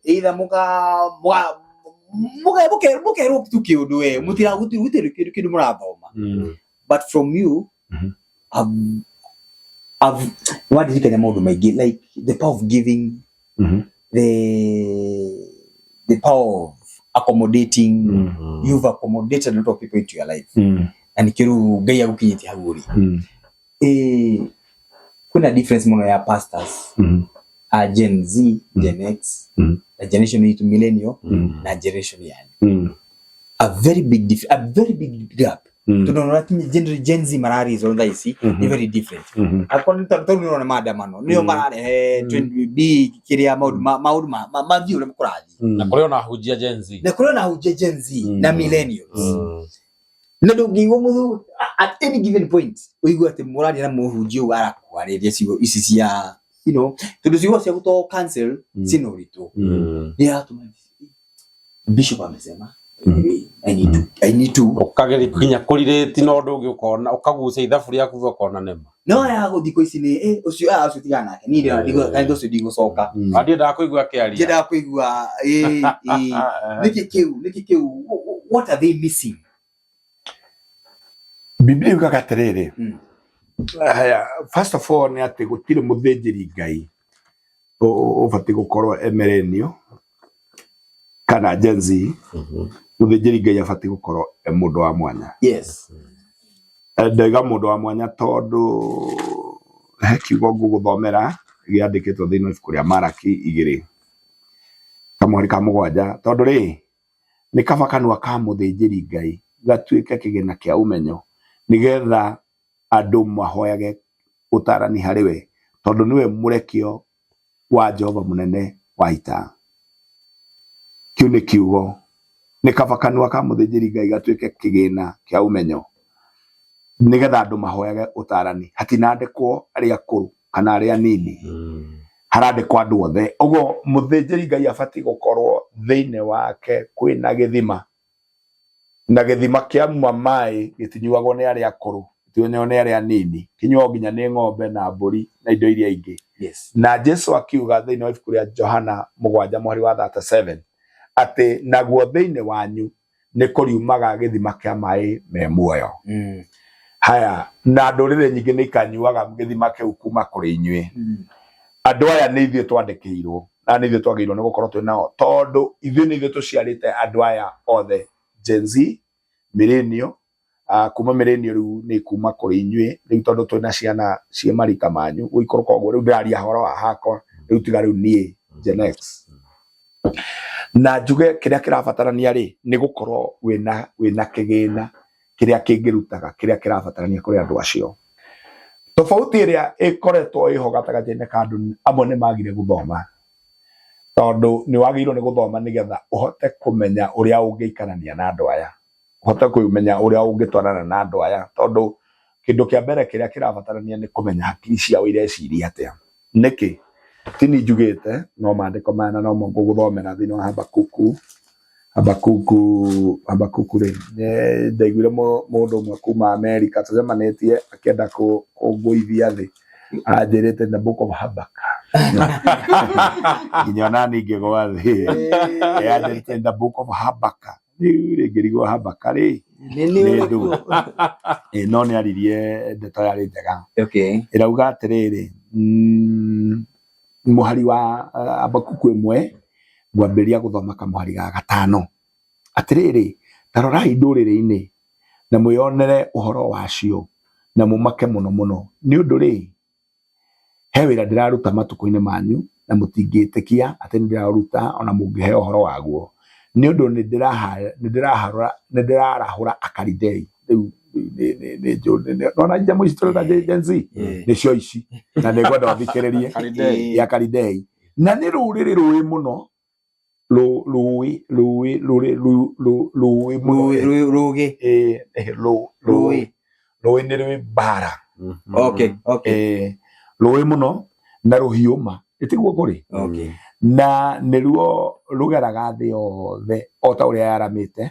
either muka muka muka mukerwo tu kiundu we mutira gutiri kindu kindu murathoma. But from you, I've wadirikania maundu maingi, like the power of giving, the power of accommodating. You've accommodated a lot of people into your life, na nikio riu Ngai agukinyitie hau uri. Kwina difference muno ya pastors a Gen Z, Gen X, na generation itu millennial, na generation yanyu. A very big gap, tondu ona kinya Gen Z mararizo thaa ici ni very different. Akorwo nĩ tondũ nĩ ũrona maandamano nĩo mararehe 20B kĩrĩa maũndũ mathiĩ ũrĩa kũrathiĩ. Na kũrĩ ona hunjia Gen Z. Na kũrĩ ona hunjia Gen Z na millennials, na ndũngĩigua mũthu at any given point ũigue atĩ mũraria na mũhunjia ũyũ arakwarĩria ciugo ici cia tondũ ciugo cia gũtoo cancel cina ũritũ. Nĩ aratũma bishop amesema, I need to Ũkageria nginya kũrirĩti na ũndũ ũngĩ, ũkona ũkagucia ithabu rĩaku ũkona nĩma. No ya gũthikũ ici nĩ ũcio, ũcio tigana nake, niĩ kanitha ũcio ndigũcoka. Ndiendaga kũigua akĩaria. Ndiendaga kũigua ĩ. Nĩkĩ kĩu? What are they missing? Biblia yugaga atĩrĩrĩ, haya, first of all nĩ atĩ gũtirĩ mũthĩnjĩri Ngai ũbatiĩ gũkorwo e millennial kana Gen Z. Mũthĩnjĩri Ngai abatiĩ gũkorwo e mũndũ wa mwanya. Ndaiga mũndũ wa mwanya tondũ he kiugo ngũgũthomera gĩandĩkĩtwo thĩinĩ wa ibuku rĩa Maraki 2 kamũhari ka 7, tondũ rĩ nĩ kaba kanua ka mũthĩnjĩri Ngai gatuĩke kĩgĩna kĩa ũmenyo, nĩgetha andũ mahoyage ũtarani harĩ we, tondũ nĩwe mũrekio wa Jehova mũnene wa ita. Kĩu nĩ kiugo, nĩ kaba kanua ka mũthĩnjĩri Ngai gatuĩke kĩgĩna kĩa ũmenyo, nĩgetha andũ mahoyage ũtarani. Hatinandĩkwo arĩa akũrũ kana arĩa anini, harandĩkwo andũ othe. Ũguo mũthĩnjĩri Ngai abatiĩ gũkorwo thĩinĩ wake kwĩna gĩthima, na gĩthima kĩa maĩ gĩtinyuagwo nĩ arĩa akũrũ, gĩtinyuagwo nĩ arĩa anini, kĩnyuagwo nginya nĩ ng'ombe na mbũri na indo iria ingĩ. Na Jesu akiuga thĩinĩ wa ibuku rĩa Johana 7 mũhari wa 37 atĩ naguo thĩinĩ wanyu nĩ kũriumaga gĩthima kĩa maĩ me muoyo. Haya, na ndũrĩrĩ nyingĩ nĩ ikanyuaga gĩthima kĩu kuma kũrĩ inyuĩ. Andũ aya nĩ ithuĩ twandĩkĩirwo na nĩ ithuĩ twagĩrĩirwo nĩ gũkorwo twĩ nao, tondũ ithuĩ nĩ ithuĩ tũciarĩte andũ aya othe, Gen Z, millennial, kuma millennial rĩu nĩ kuma kũrĩ inyuĩ rĩu, tondũ twĩna ciana ciĩ marika manyu gũikũrũka ũguo. Rĩu ndĩraria horo wa hakwa rĩu, tiga rĩu niĩ Gen X. Na njuge kĩrĩa kĩrabatarania rĩ nĩ gũkorwo wĩna kĩgĩna kĩrĩa kĩngĩrutaga kĩrĩa kĩrabatarania kũrĩ andũ acio. Tofauti ĩrĩa ĩkoretwo ĩho gatagatĩ-inĩ ka andũ amwe nĩ magire gũthoma, tondũ nĩ wagĩrĩirwo nĩ gũthoma nĩgetha ũhote kũmenya ũrĩa ũngĩikarania na andũ aya, ũhote kũmenya ũrĩa ũngĩtwarana na andũ aya, tondũ kĩndũ kĩa mbere kĩrĩa kĩrabatarania nĩ kũmenya hakiri ciao ireciria atĩa. Nĩkĩ ti ni njugĩte, no maandĩko maya, na nomo ngũgũthomera thĩinĩ wa Habakuku. Habakuku rĩ, nĩ ndaiguire mũndũ ũmwe kuma Amerika tũcemanĩtie akĩenda kũngũithia thĩ, anjĩrĩte the book of Habakkuk, nginya ona niĩ ngĩgwa thĩ. Anjĩrĩte the book of Habakkuk, rĩu rĩ ngĩrigwo Habakkuk rĩ nĩ ndũ. No nĩ aririe ndeto yarĩ njega. Ĩrauga atĩrĩrĩ, mũhari wa Habakuku 1, ngwambĩrĩria gũthoma kamũhari ga 5, atĩrĩrĩ, ta rorai ndũrĩrĩ-inĩ na mwĩyonere ũhoro wacio na mũmake mũno mũno, nĩ ũndũ rĩ he wĩra ndĩraruta matukũ-inĩ manyu na mũtingĩtĩkia atĩ nĩ ndĩraũruta ona mũngĩheo ũhoro waguo, nĩ ũndũ nĩ ndĩrarahũra Akalidei. Rĩu nĩ nona nyamũ ici tũreta Gen Z nĩcio ici, na nĩ ngwenda ũthikĩrĩrie. Akalidei. Ya Akalidei, na nĩ rũrĩrĩ rũĩ mũno. Rũĩ rũĩ rũrĩ rũĩ mũno. Rũgĩ. Rũĩ rũĩ nĩ rwĩ mbara. Okay, okay. Rũĩ mũno na rũhiũ ma ĩtiguo kũrĩ. Okay. Na nĩruo rũgeraga thĩ yothe o ta ũrĩa yaramĩte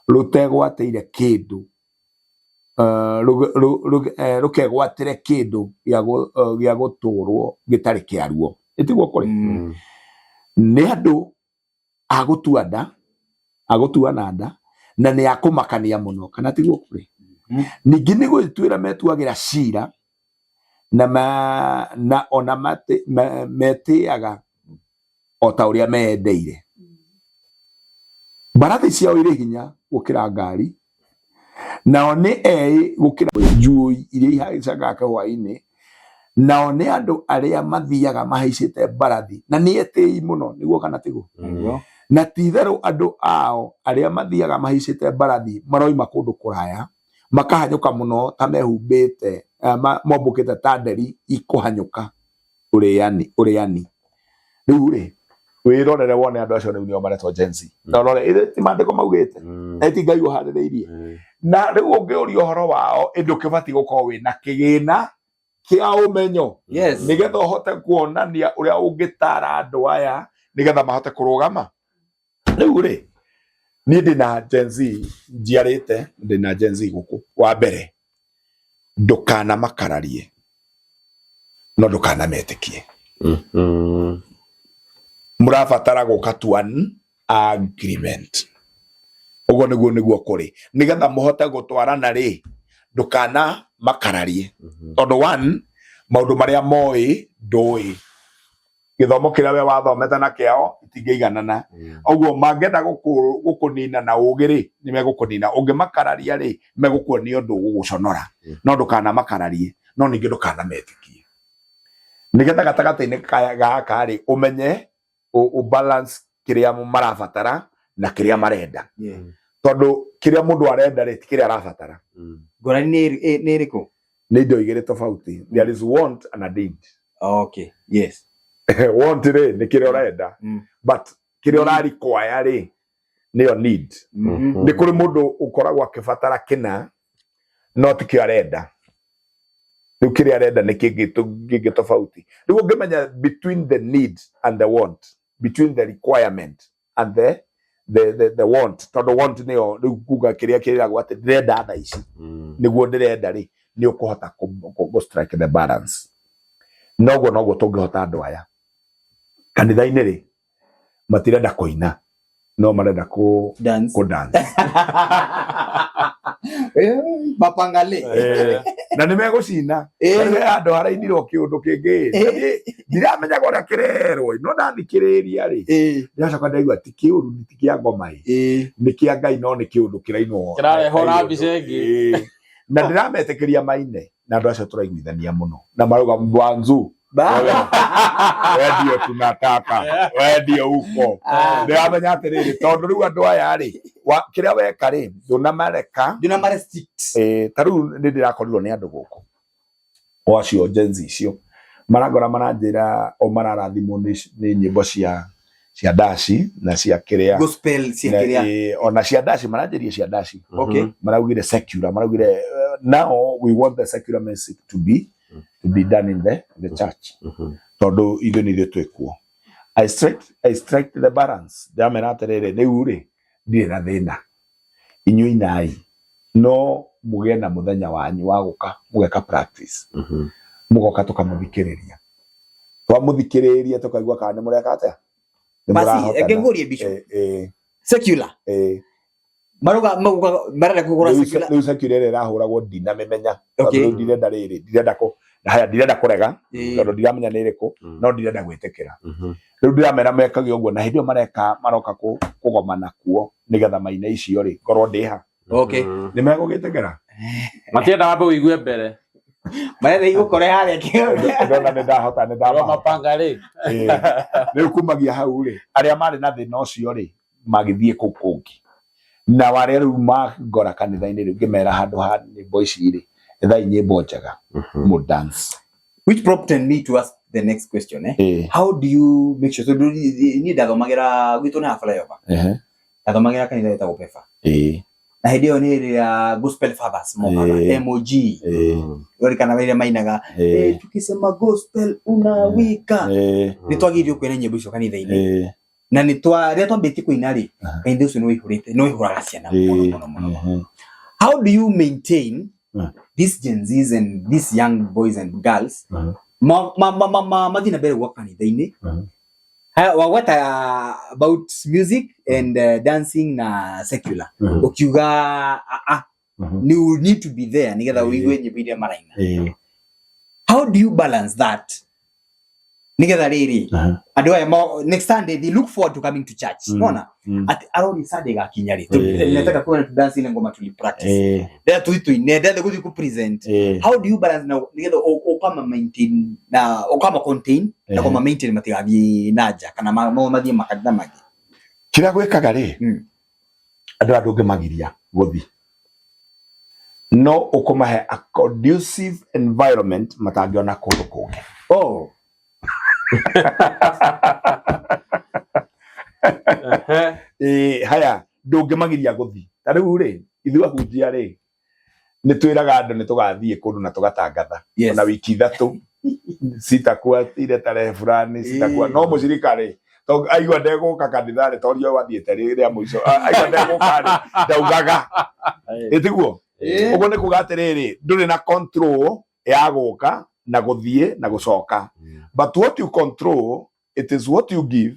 rũtegwatĩire kĩndũ, rũkegwatĩre kĩndũ gĩa gũtũrwo gĩtarĩ kĩaruo, ĩtiguo kũrĩ. Nĩ andũ a gũtua nda, a gũtuana nda, na nĩ a kũmakania mũno, kana tiguo kũrĩ? Ningĩ nĩ gwĩtuĩra metuagĩra cira na na ona metĩaga o ta ũrĩa meendeire. Mbarathi ciao irĩ hinya gũkĩra ngari, nao nĩ eĩ gũkĩra njuũi iria ihaicaga hwaĩ-inĩ, nao nĩ andũ arĩa mathiaga mahaicĩte mbarathi, na nĩ etĩi mũno, nĩguo kana tiguo? Nĩguo. Na ti-itherũ andũ ao arĩa mathiaga mahaicĩte mbarathi maroima kũndũ kũraya, makahanyũka mũno ta mehumbĩte, mombũkĩte ta nderi ikũhanyũka ũrĩani ũrĩani. Rĩu rĩ, wĩrorere wone andũ acio rĩu nĩo maretwo Gen Z. Na ũrore ĩrĩ ti maandĩko maugĩte, na ti Ngai ũharĩrĩirie. Na rĩu ũngĩũria ũhoro wao, ĩndĩ ũkĩbatiĩ gũkorwo wĩna kĩgĩna kĩa ũmenyo, nĩgetha ũhote kuonania ũrĩa ũngĩtara andũ aya nĩgetha mahote kũrũgama. Rĩu rĩ, niĩ ndĩna Gen Z njiarĩte, ndĩna Gen Z gũkũ. Wa mbere, ndũkanamakararie, no ndũkanametĩkie. Mũrabatara gũka to an agreement. Ũguo nĩguo nĩguo kũrĩ. Nĩgetha mũhote gũtwarana rĩ, ndũkanamakararie. Tondũ one, maũndũ marĩa moĩ ndũĩ. Gĩthomo kĩrĩa we wathomete na kĩao itingĩiganana. Ũguo mangĩenda gũkũnina na ũgĩ rĩ, nĩ megũkũnina. Ũngĩmakararia rĩ, megũkuonia ũndũ ũgũgũconora. No ndũkanamakararie, no ningĩ ndũkanametĩkie. Nĩgetha gatagatĩ-inĩ gaka rĩ, ũmenye ũ balance kĩrĩa marabatara na kĩrĩa marenda. Tondũ kĩrĩa mũndũ arenda rĩ, ti kĩrĩa arabatara. Ngũrani nĩ ĩrĩkũ? Nĩ indo igĩrĩ tofauti. There is want and a need. Okay, yes. Want rĩ, nĩ kĩrĩa ũrenda. But kĩrĩa ũrarikwaya rĩ, nĩyo need. Nĩ kũrĩ mũndũ ũkoragwo akĩbatara kĩna, no ti kĩo arenda. Rĩu kĩrĩa arenda nĩ kĩngĩ tofauti. Rĩu ũngĩmenya between the need and the want, between the requirement and the want, tondũ want nĩyo rĩu kuga kĩrĩa kĩragwo atĩ ndĩrenda thaa ici, nĩguo ndĩrenda rĩ, nĩ ũkũhota kũ strike the balance. Noguo noguo tũngĩhota andũ aya kanitha-inĩ rĩ, matirenda kũina, no marenda kũ dance, kũ dance. Mapangale. Na nĩ megũcina. Rĩu handũ harainirwo kĩũndũ kĩngĩ, ndiramenyaga ũrĩa kĩrerwo, no ndathikĩrĩria rĩ, ndĩracoka ndaigua ti kĩũru, ti kĩa ngoma ĩ, nĩ kĩa Ngai, no nĩ kĩũndũ kĩrainwo kĩrarehwo na mbica ĩngĩ. Na ndĩrametĩkĩria maine, na andũ acio tũraiguithania mũno, na marauga mwanzu we ndio tunataka, we ndio uko. Ndĩramenya atĩrĩrĩ, tondũ rĩu andũ aya rĩ, kĩrĩa weka rĩ, ndũnamareka, ta rĩu nĩ ndĩrakorirwo nĩ andũ gũkũ, o acio Gen Z icio marangora maranjĩra o mararathimwo nĩ nyĩmbo cia ndaci na cia kĩrĩa gospel cia kĩrĩa, ona cia ndaci maranjĩria cia ndaci. Maraugire secular, maraugire now we want the secular music to be done in the church, tondũ ithuĩ nĩ ithuĩ twĩkuo. I strike the balance. Ndĩramera atĩrĩrĩ, rĩu rĩ, ndirĩ na thĩna, inyuĩ inai, no mũgĩe na mũthenya wanyu wa gũka mũgeka practice, mũgoka tũkamũthikĩrĩria, twamũthikĩrĩria tũkaigua kana nĩ mũreka atĩa, nĩ Basi, mũrahotana. Reke ngũrie, Bishop. Secular maruga maruga marenda kũgũra secular. Rĩu secular ĩrĩa ĩrahũragwo ndinamĩmenya, tondũ rĩu ndirenda rĩrĩ, ndirenda kũ haya, ndirenda kũrega, tondũ ndiramenya nĩ ĩrĩkũ, no ndirenda gwĩtĩkĩra. Rĩu ndiramera mekage ũguo, na hĩndĩ ĩyo mareka maroka kũgomana kuo nĩgetha maine icio rĩ, ngorwo ndĩha. Nĩ megũgĩtĩkĩra. Matienda wambe ũigue mbere. Marenda igũkore harĩa kĩo. Ndona nĩ ndahota, nĩ Arĩa ndamahota. mapanga rĩ. Rĩu kumagia hau rĩ, arĩa marĩ na thĩna ũcio rĩ, magĩthiĩ kũu kũngĩ, na arĩa rĩu mangora kanitha-inĩ rĩu ngĩmera handũ ha nyĩmbo ici rĩ, ethai nyĩmbo njega mũ dance. Which prompted me to ask the next question, eh? Ĩĩ. How do you make sure, tondũ niĩ ndathomagĩra gwitũ nĩ flyover, Ehe. ndathomagĩra kanitha wĩtagwo Pefa, Ĩĩ. na hĩndĩ ĩyo nĩ ĩrĩa gospel fathers mokaga, Ĩĩ. MOG, Ĩĩ. rorikana rĩrĩa mainaga, Ĩĩ. "Eh, tukisema gospel unawika." Ĩĩ. Nĩ twagĩrĩirwo kũina nyĩmbo icio kanitha-inĩ, Ĩĩ. na nĩ twa rĩrĩa twambĩtie kũina rĩ, Aha. kanitha ũcio nĩ waihũrĩte, nĩ waihũraga ciana mũno Ĩĩ. mũno mũno. Ehe. How do you maintain these Gen Zs and these young boys and girls mathiĩ na mbere gwa kanitha-inĩ? Ha- wagweta about music and dancing na secular, ukiuga ah, ah, you need to be there nigetha ũigue nyĩmbo iria maraina. Ĩĩ. How do you balance that nigetha rĩrĩ andũ aya next Sunday they look forward to coming to church? Nona ati aroni Sunday gakinya rĩ, nataka kuona tu dance ile ngoma tuli practice, ndĩrenda tũthiĩ tũine, ndĩrenda gũthiĩ ku present. How do you balance na nigetha ũkama maintain na ũkama contain na kũma maintain matigathiĩ na nja kana mathiĩ makanitha mangĩ? Kĩrĩa gwĩkaga rĩ, andũ aya ndũngĩmagiria gũthi, no ũkũmahe a conducive environment matangĩona kũndũ kũngĩ. Oh. Ĩĩ, haya, ndũngĩmagiria gũthi. Ta rĩu rĩ, ithuĩ ahunjia rĩ, nĩ twĩraga andũ nĩ tũgathiĩ kũndũ na tũgatangatha, ona wiki 3 sitakuwa ile tarehe fulani sitakuwa. No mũcirika rĩ, tondũ aigua ndegũka kanitha rĩ, torio wathiĩte rĩ rĩa mũico, aigua ndegũka rĩ, ndaugaga. Ĩtiguo? Ũguo nĩ kuga atĩrĩrĩ, ndũrĩ na control ya gũka na gũthiĩ na gũcoka, but what you control, it is what you give.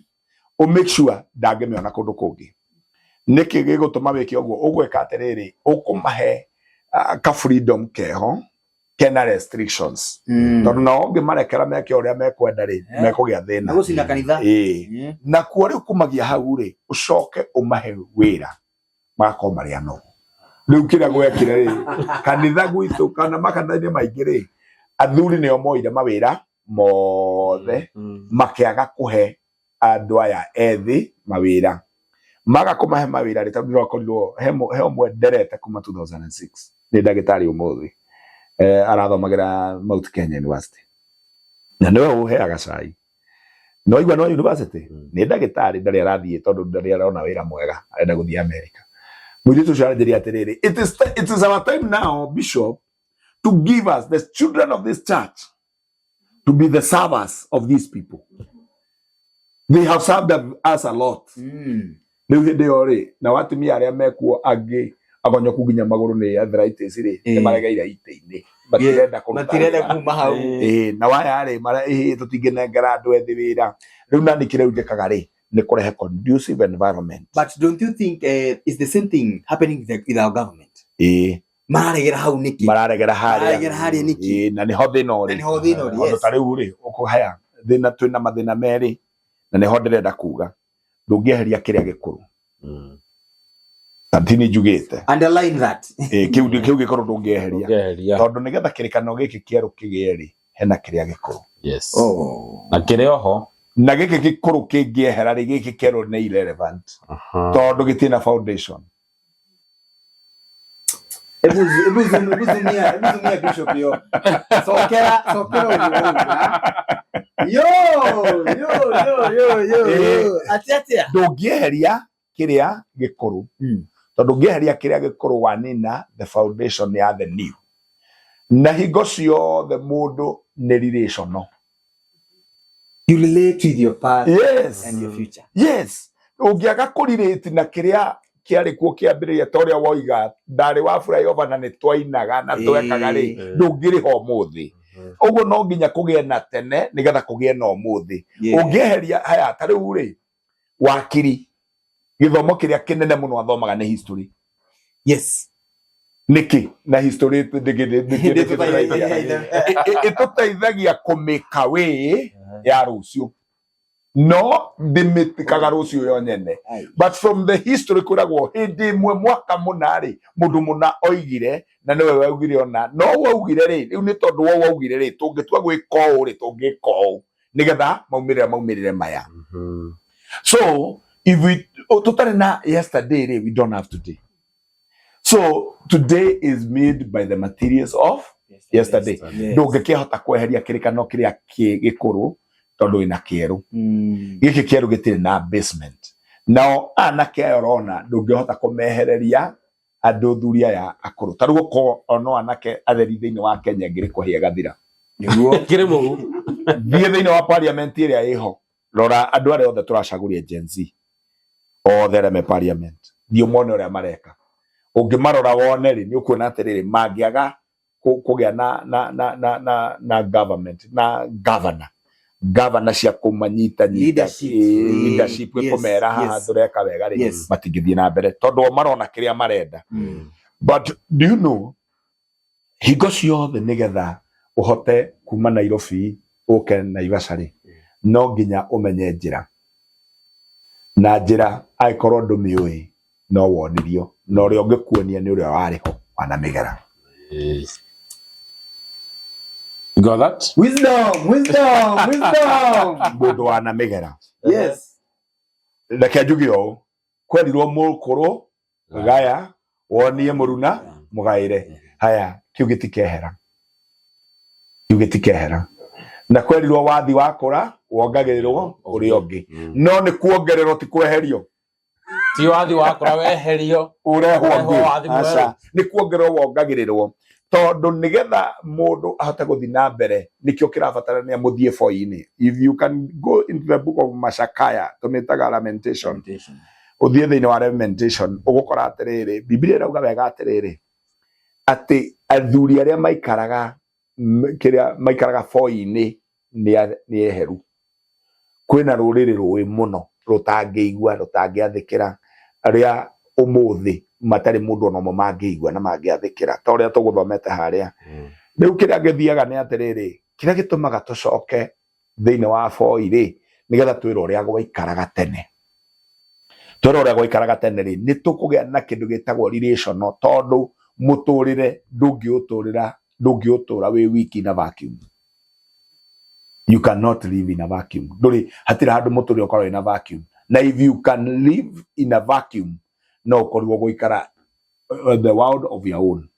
U make sure ndangĩmĩona kũndũ kũngĩ. Nĩkĩ gĩgũtũma wĩke ũguo? Ũgwĩka atĩrĩrĩ, ũkũmahe ka freedom keho kena restrictions, tondũ nao ũngĩmarekera meke ũrĩa mekwenda rĩ, mekũgĩa Na thĩna. gũcina kanitha. Ĩĩ. Nakuo rĩu kumagia hau rĩ, ũcoke ũmahe wĩra, magakorwo marĩ anogu. Rĩu kĩrĩa gwekire rĩ, kanitha gwitũ kana makanitha-inĩ maingĩ rĩ, athuri nĩo moire mawĩra mothe, makĩaga kũhe andũ aya ethĩ mawĩra. Maga kũmahe mawĩra rĩ, tondũ ndĩrakorirwo he he ũmwe nderete kuma 2006, nĩ ndagĩtarĩ ũmũthĩ, arathomagĩra Mount Kenya University na nĩwe ũheaga cai no igua no university. Nĩ ndagĩtarĩ, ndarĩ arathiĩ tondũ ndarĩ arona wĩra mwega, arenda gũthiĩ America. Mũirĩtu ũcio aranjĩria atĩrĩrĩ, "It is our time now, bishop, to give us the children of this church to be the servers of these people. They have served us a lot." Rĩu hĩndĩ ĩyo rĩ, nao atumia arĩa mekuo angĩ agonyoku nginya magũrũ nĩ arthritis rĩ, nĩ maregeire itĩ-inĩ, matirenda kũruta Matirenda wĩra. kuma hau. Ĩĩ, na waya rĩ, mara ĩĩ, tũtingĩnengera andũ ethĩ wĩra. Rĩu nani kĩrĩa njĩkaga rĩ, nĩ kũrehe conducive environment. But don't you think it's the same thing happening with our government? Ĩĩ. Mararegera hau nĩkĩ? Mararegera harĩa. Mararegera harĩa nĩkĩ? Ĩĩ, na nĩho thĩna Na ũrĩ. nĩho thĩna ũrĩ. Tondũ Yes. ta rĩu rĩ, ũkũhaya thĩna, twĩna mathĩna merĩ, na nĩho ndĩrenda kuga ndũngĩeheria kĩrĩa gĩkũrũ, ta tini njugĩte. Underline that. Ĩĩ, kĩu gĩkũrũ ndũngĩeheria. Ndũngĩeheria. Tondũ nĩgetha kĩrĩkanĩro gĩkĩ kĩerũ kĩgĩe rĩ, hena kĩrĩa gĩkũrũ. Yes. Oh. Na kĩrĩ oho. Na gĩkĩ gĩkũrũ kĩngĩehera rĩ, gĩkĩ kĩerũ nĩ irrelevant, tondũ gĩtirĩ na foundation. Ebu zoom, ebu zoomia bishop yo. Sokera, sokera ũguo ũguo. Yo, yo, yo, yo, yo, yo. Atia atia. Ndũngĩeheria kĩrĩa gĩkũrũ, tondũ ũngĩeheria kĩrĩa gĩkũrũ, wanina the foundation ya the new. Na hingo ciothe mũndũ nĩ relational. You relate with your past and your future. Yes, ũngĩaga kũrirĩti na kĩrĩa kĩarĩ kuo kĩambĩrĩria, ta ũrĩa woiga ndarĩ wa flyover na nĩ twainaga na twekaga rĩ, ndũngĩrĩha ũmũthĩ. Ũguo no nginya kũgĩe na tene nĩgetha kũgĩe na ũmũthĩ. Ũngĩeheria haya, ta rĩu rĩ, wakiri gĩthomo kĩrĩa kĩnene mũno athomaga nĩ history. Nĩkĩ na history ĩtũteithagia kũmĩka way ya rũciũ, no ndĩmĩtĩkaga rũciũ yo nyene? Ai. But from the history kwĩragwo hĩndĩ ĩmwe mwaka mũna rĩ, mũndũ mũna oigire na nĩwe waugire, ona no waugire rĩ, rĩu nĩ tondũ wa waugire rĩ, tũngĩtua gwĩka ũũ rĩ, tũngĩka ũũ nĩgetha maumĩrĩre maya. So if we tũtarĩ na yesterday rĩ, we don't have today. So today is made by the materials of Yesterday. Yes. Ndũngĩkĩhota kweheria kĩrĩkanĩro kĩrĩa gĩkũrũ tondũ wĩna kĩerũ. Gĩkĩ kĩerũ gĩtirĩ na basement. Nao anake aya ũrona ndũngĩhota kũmehereria andũ thuri aya akũrũ. Ta rĩu okorwo ono anake atheri thĩinĩ wa Kenya ĩngĩrĩ kũhĩa ĩgathira. Nĩguo. Kĩrĩ mũhu. Thiĩ thĩinĩ wa parliament ĩrĩa ĩho, rora andũ arĩa othe tũracagũria Gen Z, othe arĩa me parliament, thiĩ ũmone ũrĩa mareka. Ũngĩmarora wone rĩ, nĩ ũkuona atĩrĩrĩ, mangĩaga kũgĩa na government na governor cia kũmanyitanyita, Leadership. Leadership, kũmera haha tũreka wega rĩ, matingĩthiĩ na mbere tondũ o marona kĩrĩa marenda. But do you know, hingo ciothe nĩgetha ũhote kuma Nairobi ũke Naivasha rĩ, no nginya ũmenye njĩra, na njĩra angĩkorwo ndũmĩũĩ no wonirio, na ũrĩa ũngĩkuonia nĩ ũrĩa warĩ ho wanamĩgera. Got that? Wisdom, wisdom, wisdom. Mũndũ wanamĩgera. Yes. Reke njuge ũũ, kwerirwo mũkũrũ gaya wonie mũruna mũgaĩre. Haya, kĩu gĩtikehera, kĩu gĩtikehera. Na kwerirwo wathi wakũra wongagĩrĩrwo ũrĩa ũngĩ, no nĩ kuongererwo ti kweherio. Ti wathi wakũra weherio, ũrehwo ũrehwo ũngĩ. Wathi mwerũ. Aca, nĩ kuongererwo wongagĩrĩrwo, tondũ nĩgetha mũndũ ahote gũthiĩ na mbere nĩkĩo kĩrabatarania mũthiĩ boi-inĩ. If you can go into the book of Mashakaya, tũmĩtaga Lamentation, ũthiĩ thĩinĩ wa Lamentation ũgũkora atĩrĩrĩ, Biblia ĩrauga wega atĩrĩrĩ, atĩ athuri arĩa maikaraga kĩrĩa maikaraga boi-inĩ nĩ eheru. Kwĩna rũrĩrĩ rũĩ mũno rũtangĩigua, rũtangĩathĩkĩra, arĩa ũmũthĩ matarĩ mũndũ ona ũmwe mangĩigua na mangĩathĩkĩra ta ũrĩa tũgũthomete harĩa. Rĩu kĩrĩa gĩthiaga nĩ atĩrĩrĩ, kĩrĩa gĩtũmaga tũcoke thĩinĩ wa boi rĩ, nĩgetha twĩrwo ũrĩa gwaikaraga tene. Twĩrwo ũrĩa gwaikaraga tene rĩ, nĩ tũkũgĩa na kĩndũ gĩtagwo relational, tondũ mũtũrĩre ndũngĩũtũrĩra, ndũngĩũtũra wĩ wiki na vacuum. You cannot live in a vacuum. Ndũrĩ, hatirĩ handũ mũtũrĩre ũkoragwo wĩna vacuum. Na if you can live in a vacuum, no ũkorirwo gũikara the world of your own.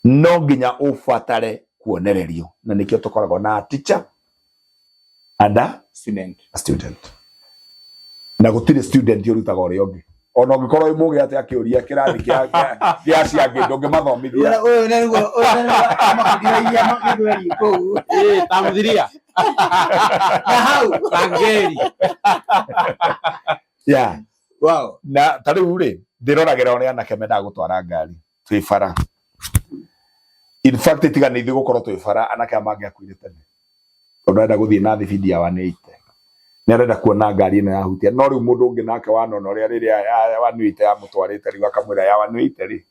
No nginya ũbatare kuonererio, na nĩkĩo tũkoragwo na teacher and a student. A student. Na gũtirĩ student ũrutaga ũrĩa ũngĩ. Ona ũngĩkorwo wĩ mũgĩ atĩa kĩũria kĩrathi kĩa acio angĩ ndũngĩmathomithia. Ũyũ nĩguo, ũyũ nĩguo amahũthiragia gĩthweri kũu. Tamthilia. Na hau. Tangeri. Yeah. Wow. Na ta rĩu rĩ, ndĩroragĩra ũrĩa anake mendaga gũtwara ngari twĩ bara. In fact, tiga nĩ ithuĩ gũkorwo twĩ bara, anake aya mangĩakuire tene, tondũ arenda gũthiĩ na thibindi ya 180, nĩ arenda kuona ngari ĩno yahutia. No rĩu mũndũ ũngĩ nake wanona ũrĩa rĩrĩa ya 180 yamũtwarĩte, rĩu akamwĩra ya 180 rĩ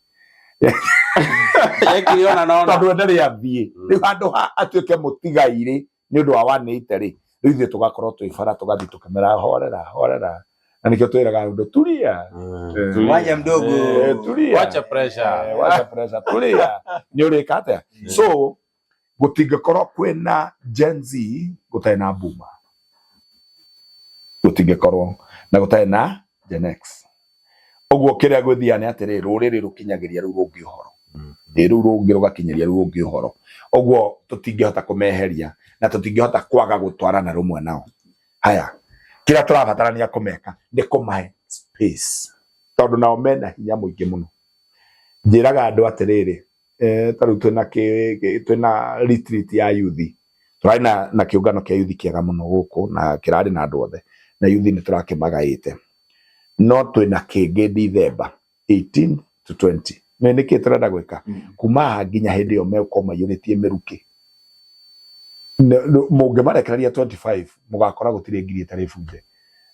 Yekire ona nona. Tondũ we ndarĩ athiĩ. Rĩu handũ ha atuĩke mũtigairĩ nĩ ũndũ wa 180 rĩ, rĩu ithuĩ tũgakorwo twĩ bara, tũgathiĩ tũkĩmera horera horera, na nĩkĩo twĩraga andũ tulia. Wacha mdogo. Tulia. Wacha pressure. Wacha pressure, tulia, nĩ ũrĩka atĩa. So gũtingĩkorwo kwĩna Gen Z gũtarĩ na boomer, gũtingĩkorwo na gũtarĩ na Gen X. Ũguo kĩrĩa gwĩthiaga nĩ atĩrĩrĩ, rũrĩrĩ rũkinyagĩria rũu rũngĩ ũhoro, ĩ rũu rũngĩ rũgakinyĩria rũu rũngĩ ũhoro. Ũguo tũtingĩhota kũmeheria na tũtingĩhota kwaga gũtwarana rũmwe nao. Haya, kĩrĩa tũrabatarania kũmeka nĩ kũmahe space, tondũ nao mena hinya mũingĩ mũno. Njĩraga andũ atĩrĩrĩ, ta rĩu twĩna twĩna retreat ya youth, tũrarĩ na kĩũngano kĩa youth kĩega mũno gũkũ, na kĩrarĩ na andũ othe, na youth nĩ tũrakĩmagaĩte, no twĩna kĩngĩ December 18 to 20. Nĩ nĩkĩ tũrenda gwĩka? Kuma haha nginya hĩndĩ ĩyo megũkorwo maiyũrĩtie mĩrukĩ. Mũngĩmarekereria 25 mũgakora gũtirĩ ngiri ĩtarĩ bunje,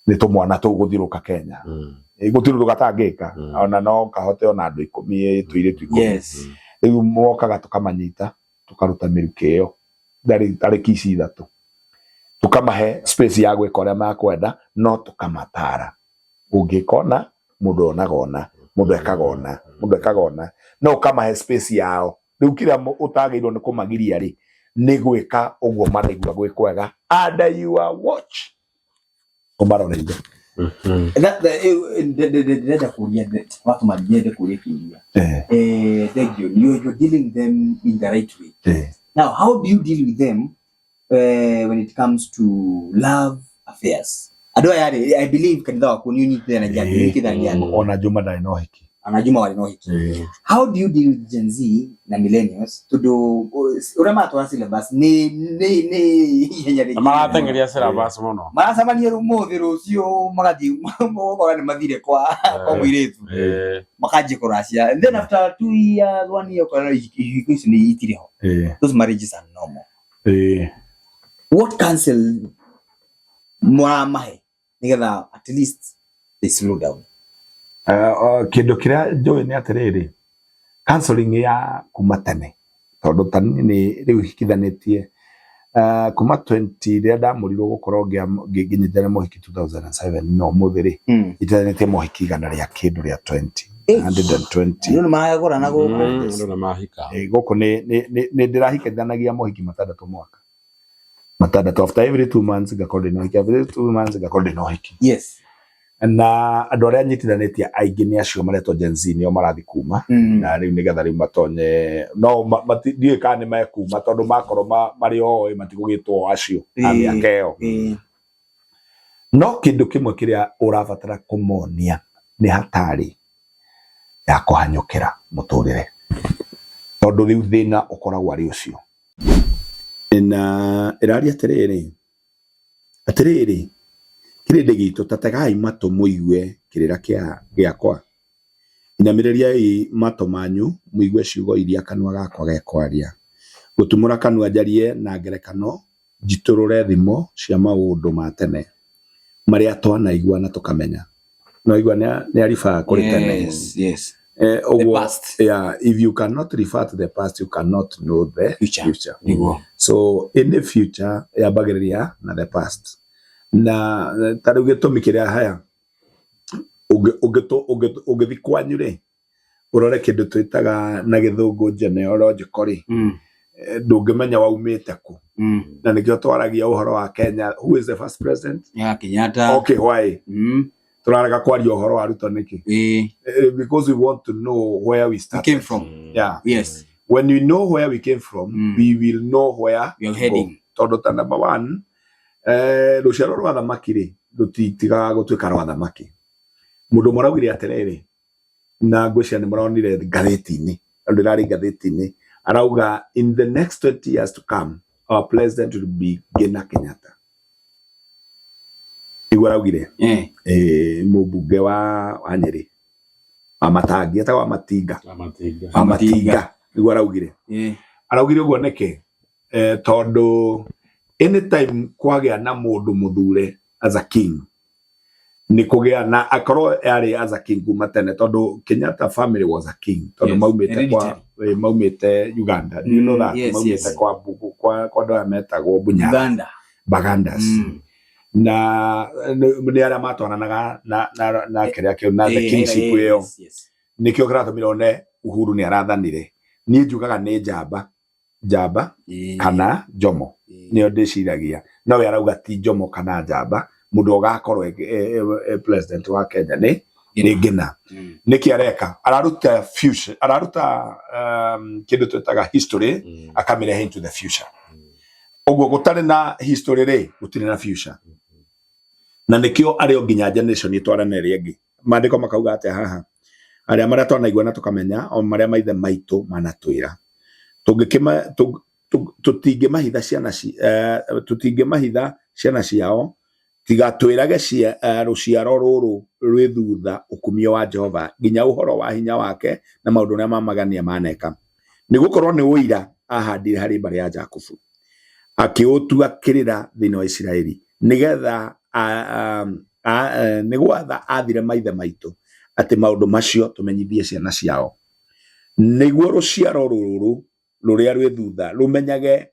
nĩ tũmwana tũu gũthiũrũrũka Kenya. Gũtirĩ ũndũ gatangĩka. Ona no kahote ona andũ 10, tũirĩtu 10. Rĩu mokaga tũkamanyita, tũkaruta mĩrukĩ ĩyo tarĩki ici 3, tũkamahe space ya gwĩka ũrĩa makwenda, no tũkamatara ũngĩka ona mũndũ onaga ona mũndũ ekaga ona mũndũ ekaga ona, no ũkamahe space yao. Rĩu kĩrĩa ũtagĩrĩirwo nĩ kũmagiria rĩ, nĩ gwĩka ũguo maraigua gwĩ kwega under your watch, ũmaroreire. Ndĩrenda kũria watũma nyende kũria kĩũria. Thank you. You're dealing them in the right way. Now, how do you deal with them when it comes to love affairs? Andũ aya rĩ, I believe kanitha waku nĩ ũnyitithanagia ũnyitithanagia andũ. Ona Juma ndarĩ na ũhiki. Ona Juma warĩ na ũhiki. How do you deal with Gen Z na millennials? Tondũ ũrĩa maratwara syllabus nĩ ihenya rĩingĩ. Na marateng'eria syllabus mũno. Maracemania ũmũthĩ, rũciũ magathiĩ ũgakora nĩ mathire kwa mũirĩtu. Makanjia kũracia. And then after 2 years, one year, ũkona ihiko icio nĩ itirĩ ho. Those marriages are normal. What counsel mũramahe nĩgetha at least they slow down? Kĩndũ kĩrĩa njũĩ nĩ atĩrĩrĩ, counseling ya kuma tene, tondũ ta niĩ nĩ rĩu hikithanĩtie kuma 20 rĩrĩa ndamũrirwo gũkorwo ngĩnyitithania mohiki 2007 no ũmũthĩ rĩ, nyitithanĩtie mohiki igana rĩa kĩndũ rĩa 20 120. Andũ nĩ maragũrana gũkũ. Andũ nĩ mahika. Gũkũ nĩ ndĩrahikithanagia mohiki matandatũ mwaka matandatũ, after every 2 months ngakorwo ndĩna ũhiki, after every 2 months ngakorwo ndĩna ũhiki. Na andũ arĩa nyitithanĩtie aingĩ nĩ acio maretwo Gen Z, nĩo marathi kuma na rĩu nĩgetha rĩu matonye no ndiũĩ kana nĩ mekuma, tondũ makorwo marĩ oĩ matigũgĩtwo acio a mĩaka ĩyo. No kĩndũ kĩmwe kĩrĩa ũrabatara kũmonia nĩ hatari ya kũhanyũkĩra mũtũrĩre, tondũ rĩu thĩna ũkoragwo arĩ ũcio. Na ĩraria atĩrĩrĩ, atĩrĩrĩ kĩrĩndĩ gitũ, ta tegai matũ mũigue kĩrĩra kĩa gĩakwa, inamĩrĩriai matũ manyu mũigue ciugo iria kanua gakwa gekwaria. Gũtumũra kanua njarie na ngerekano, njitũrũre thimo cia maũndũ ma tene marĩa twanaigua na tũkamenya. No igua nĩ ariba kũrĩ tene. The Ũguo past. Yeah, if you cannot refer to the past, you cannot know the Future. future. Nĩguo. So any future yambagĩrĩria na the past. Na ta rĩu gĩtũmi kĩrĩa haya ũngĩthiĩ kwanyu rĩ, ũrore kĩndũ twĩtaga na gĩthũngũ genealogical rĩ, ndũngĩmenya waumĩte kũ. Na nĩkĩo twaragia ũhoro wa Kenya, who is the first president? Ya Kenyatta. Okay, why? Tũrarega kwaria ũhoro wa Ruto nĩkĩ? Because we want to know where we We started. came from. Yeah. When we know where we came from, we will know where We are to go. heading. Tondũ ta number one, rũciaro rwa thamaki rĩ, rũtitigaga gũtuĩka rwa thamaki. Mũndũ ũmwe araugire atĩrĩrĩ, na ngwĩciria nĩ mũronire ngathĩti-inĩ, andũ ĩrarĩ ngathĩti-inĩ, arauga in the next 20 years to come, our president will be Ngina Kenyatta. Nĩguo araugire. Mũmbunge wa Nyĩrĩ, wa Matangi, etagwo wa Matinga. Wa Matinga. Wa Matinga, nĩguo araugire. Araugire ũguo nĩkĩ? Tondũ anytime kwagĩa na mũndũ mũthure as a king, nĩ kũgĩa na akorwo yarĩ as a king kuma tene, tondũ Kenyatta family was a king, tondũ maumĩte kwa maumĩte Uganda. Do you know that? Yes. Maumĩte kwa andũ aya metagwo Bunyala. Uganda. Bagandas. Na nĩ arĩa matwaranaga na kĩrĩa kĩu na the kingship ĩyo. Nĩkĩo kĩratũmire one Uhuru nĩ arathanire. Niĩ njugaga nĩ njamba njamba kana Jomo, nĩyo ndĩciragia, no we arauga ti Jomo kana njamba, mũndũ ũgakorwo president wa Kenya nĩ Ngina. Nĩkĩ areka? Araruta future, araruta kĩndũ twĩtaga history, akamĩrehe into the future. Ũguo gũtarĩ na history rĩ, gũtirĩ na future, na nĩkĩo arĩ o nginya generation ĩtwarane ĩrĩa ĩngĩ. Maandĩko makauga atĩa haha? Arĩa marĩa twanaigua na tũkamenya, o marĩa maithe maitũ manatwĩra, tũngĩkĩma tũtingĩmahitha ciana tũtingĩmahitha ciana ciao, tiga twĩrage rũciaro rũrũ rwĩ thutha ũkumio wa Jehova, nginya ũhoro wa hinya wake na maũndũ marĩa mamagania maneka, nĩ gũkorwo nĩ ũira ahandire harĩ mbarĩ ya Jakubu, akĩũtua kĩrĩra thĩinĩ wa Isiraeli, nĩgetha nĩ gwatha athire maithe maitũ atĩ maũndũ macio tũmenyithie ciana ciao, nĩguo rũciaro rũrũ rũrĩa rwĩ thutha rũmenyage,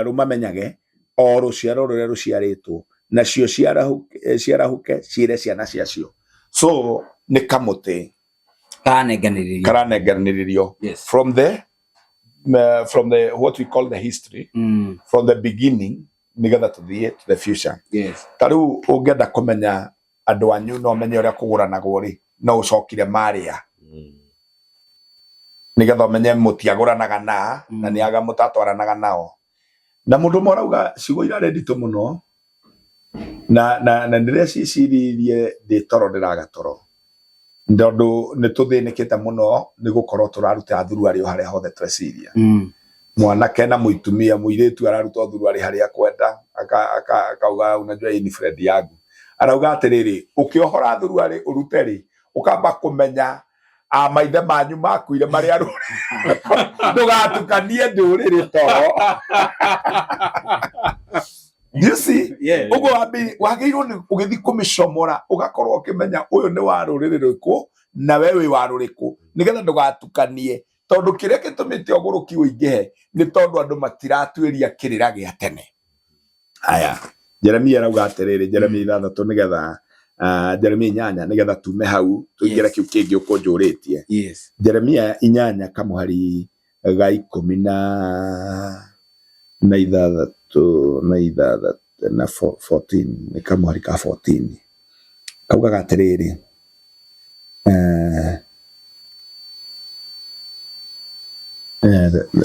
rũmamenyage, o rũciaro rũrĩa rũciarĩtwo nacio ciarahũke ciĩre ciana ciacio. So nĩ kamũtĩ Karanenganĩrĩrio. Karanenganĩrĩrio from the what we call the history, from the beginning, nigetha tuthiĩ to the future. Ta rĩu ũngĩenda kũmenya Andũ anyu no menye ũrĩa kũgũranagwo rĩ, no ũcokire marĩa nĩgetha ũmenye mũtiagũranaga na na nĩ aga mũtatwaranaga nao. Na mũndũ ũmwe arauga ciugo irarĩ nditũ mũno na ndĩreciciririe ndĩ toro ndĩraga toro, tondũ nĩ tũthĩnĩkĩte mũno nĩ gũkorwo tũraruta thuruarĩ o harĩa hothe tweciria. Mwanake na mũitumia mũirĩtu araruta thuruarĩ harĩa akwenda, akauga unajua hii ni friend yangu. Arauga atĩrĩrĩ, ũkĩohora thuruarĩ ũrute rĩ, ũkamba kũmenya a maithe manyu makuire marĩ arũrĩ, ndũgatukanie ndũrĩrĩ toro. You see? Ũguo wagĩrĩirwo nĩ ũgĩthiĩ kũmĩcomora ũgakorwo ũkĩmenya ũyũ nĩ wa rũrĩrĩ rũrĩkũ na we wĩ wa rũrĩkũ, nĩgetha ndũgatukanie, tondũ kĩrĩa gĩtũmĩte ũgũrũki ũingĩhe nĩ tondũ andũ matiratuĩria kĩrĩra gĩa tene. Aya, Jeremia arauga atĩrĩrĩ, Jeremia 6 nĩgetha Jeremia 8 nĩgetha tume hau tũingĩre kĩu kĩngĩ ũkũnjũrĩtie. Jeremia 8 kamũhari ga 16 na 6 na 14, nĩ kamũhari ka 14, kaugaga atĩrĩrĩ,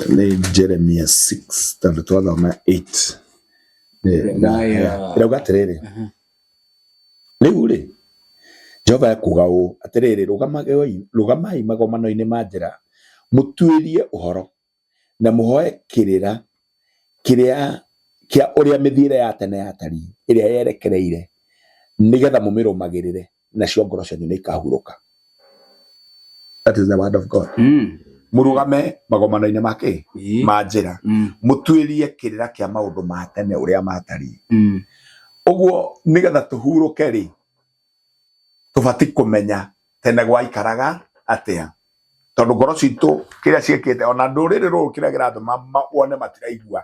nĩ Jeremia 6 tondũ twathoma 8. Ĩrauga atĩrĩrĩ, rĩu rĩ, Jehova ekuuga ũũ atĩrĩrĩ, rũgamai magomano-inĩ ma njĩra, mũtuĩrie ũhoro na mũhoe kĩrĩra kĩrĩa kĩa ũrĩa mĩthiĩre ya tene yatariĩ, ĩrĩa yerekereire, nĩgetha mũmĩrũmagĩrĩre, nacio ngoro cianyu nĩ ikahurũka. That is the word of God. Mũrũgame magomano-inĩ ma kĩ? Ma njĩra. Mũtuĩrie kĩrĩra kĩa maũndũ ma tene ũrĩa matariĩ. Ũguo nĩgetha tũhurũke rĩ, tũbatiĩ kũmenya tene gwaikaraga atĩa, tondũ ngoro citũ kĩrĩa ciĩkĩte ona ndũrĩrĩ rũrũ kĩrĩa kĩratũma wone matiraigua,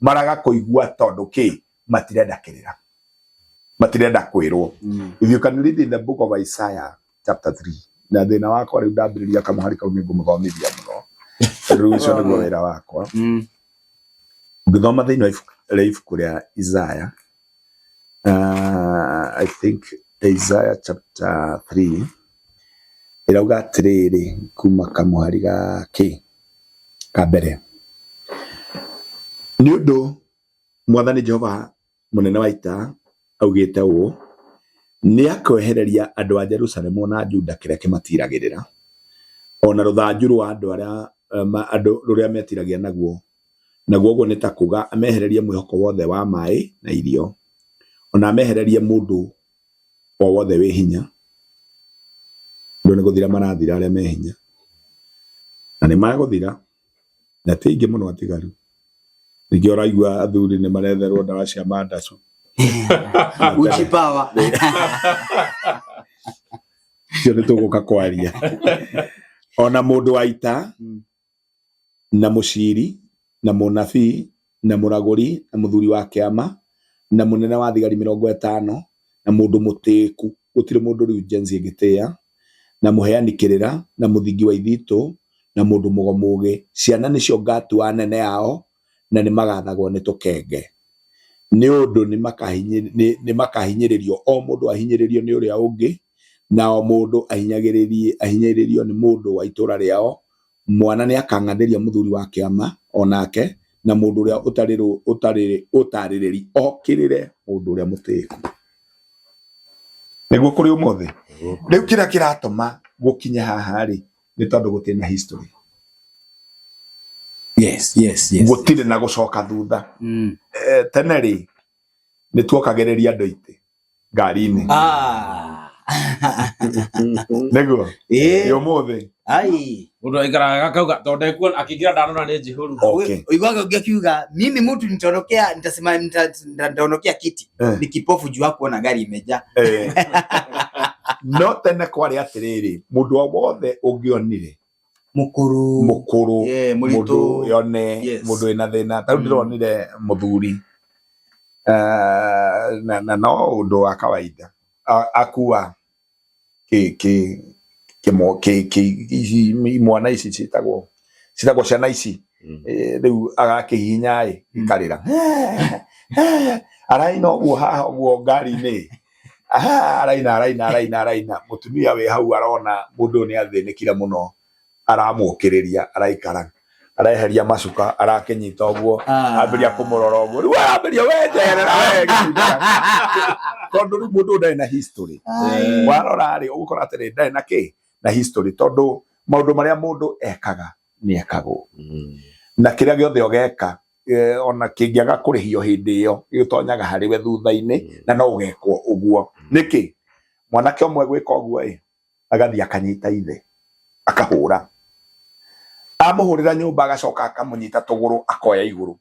maraga kũigua tondũ kĩ? Matirenda kĩrĩra, matirenda kwĩrwo. If you can read in the book of Isaiah chapter 3, na thĩna wakwa rĩu ndambĩrĩria kamũhari kau nĩ ngũmũthomithia mũno, tondũ rĩu ũcio nĩguo wĩra wakwa. Ũngĩthoma thĩinĩ wa ibuku rĩa ibuku rĩa Isaiah, I think Isaiah chapter 3, ĩrauga atĩrĩrĩ kuma kamũhari ga kĩ ka mbere, nĩ ũndũ Mwathani Jehova mũnene wa ita augĩte ũũ, nĩ akwehereria andũ a Jerusalemu na Juda kĩrĩa kĩmatiragĩrĩra, ona rũthanju rwa andũ arĩa andũ rũrĩa metiragia naguo, naguo ũguo nĩ ta kuga amehererie mwĩhoko wothe wa maĩ na irio, ona amehererie mũndũ o wothe wĩ hinya. Andũ nĩ gũthira marathira arĩa me hinya, na nĩ magũthira, na ti aingĩ mũno atigaru. Ningĩ ũraigua athuri nĩ maretherwo ndawa cia mandacu. Uchi power. Icio nĩ tũgũka kwaria. Ona mũndũ wa ita na mũciri na mũnabii na mũragũri na mũthuri wa kĩama na mũnene wa thigari 50 na mũndũ mũtĩĩku, gũtirĩ mũndũ rĩu Gen Z ĩngĩtĩĩa, na mũheani kĩrĩra na mũthingi wa ithitũ na mũndũ mũgo mũgĩ, ciana nĩcio ngatua anene ao na nĩ magathagwo nĩ tũkenge, nĩ ũndũ nĩ makahinyĩrĩrio, o mũndũ ahinyĩrĩrio nĩ ũrĩa ũngĩ, na o mũndũ ahinyĩrĩrio nĩ mũndũ wa itũra rĩao. Mwana nĩ akang'athĩria mũthuri wa kĩama o nake, na mũndũ ũrĩa ũtarĩrĩri okĩrĩre mũndũ ũrĩa mũtĩĩku. Nĩguo kũrĩ ũmũthĩ. Rĩu kĩrĩa kĩratũma gũkinye haha rĩ, nĩ tondũ gũtirĩ na history. Yes, yes, yes. Gũtirĩ na gũcoka thutha. Tene rĩ, nĩ tuokagĩrĩria andũ itĩ ngari-inĩ. Nĩguo. Ũmũthĩ. Ai. Mũndũ aikaraga akauga tondũ ndekuona akĩingĩra ndanona nĩ njihũru. Okay. Uiguaga ũngĩ akiuga mimi mtu nitaondokea, nitasema nitaondokea kiti. Ni kipofu juu hakuona gari imejaa. No tene kwarĩ atĩrĩrĩ, mũndũ o wothe ũngĩonire Mũkũrũ. Mũkũrũ, Yeah, mũritũ. Mũndũ yone, mũndũ wĩna thĩna. Ta rĩu ndĩronire mũthuri, na no ũndũ wa kawaida, akua kĩ kĩ kĩmo kĩ kĩ ici imwana ici ciĩtagwo ciana ici. Rĩu agakĩhihinya ĩ ikarĩra, araina ũguo haha ũguo ngari-inĩ. Araina araina araina araina, mutumia wi hau arona mundu ni athinikire muno, aramũkĩrĩria, araikara, areheria macuka, arakinyita ũguo, ambĩrĩria kũmũrora ũguo, rĩu arambĩrĩria we njeherera we gĩcunjura. Tondũ rĩu mũndũ ũyũ ndarĩ na history. Warora rĩ, ũgũkora atĩrĩ, ndarĩ na kĩ na history, tondũ maũndũ marĩa mũndũ ekaga nĩ ekagwo, na kĩrĩa gĩothe ũgeka, ona kĩngĩaga kũrĩhio hĩndĩ ĩyo, gĩtonyaga harĩ we thutha-inĩ, na no ũgekwo ũguo. Nĩkĩ mwanake ũmwe gwĩka ũguo ĩ, agathiĩ akanyita ithe, akahũra, amũhũrĩra nyũmba, agacoka akamũnyita tũgũrũ, akoya igũrũ,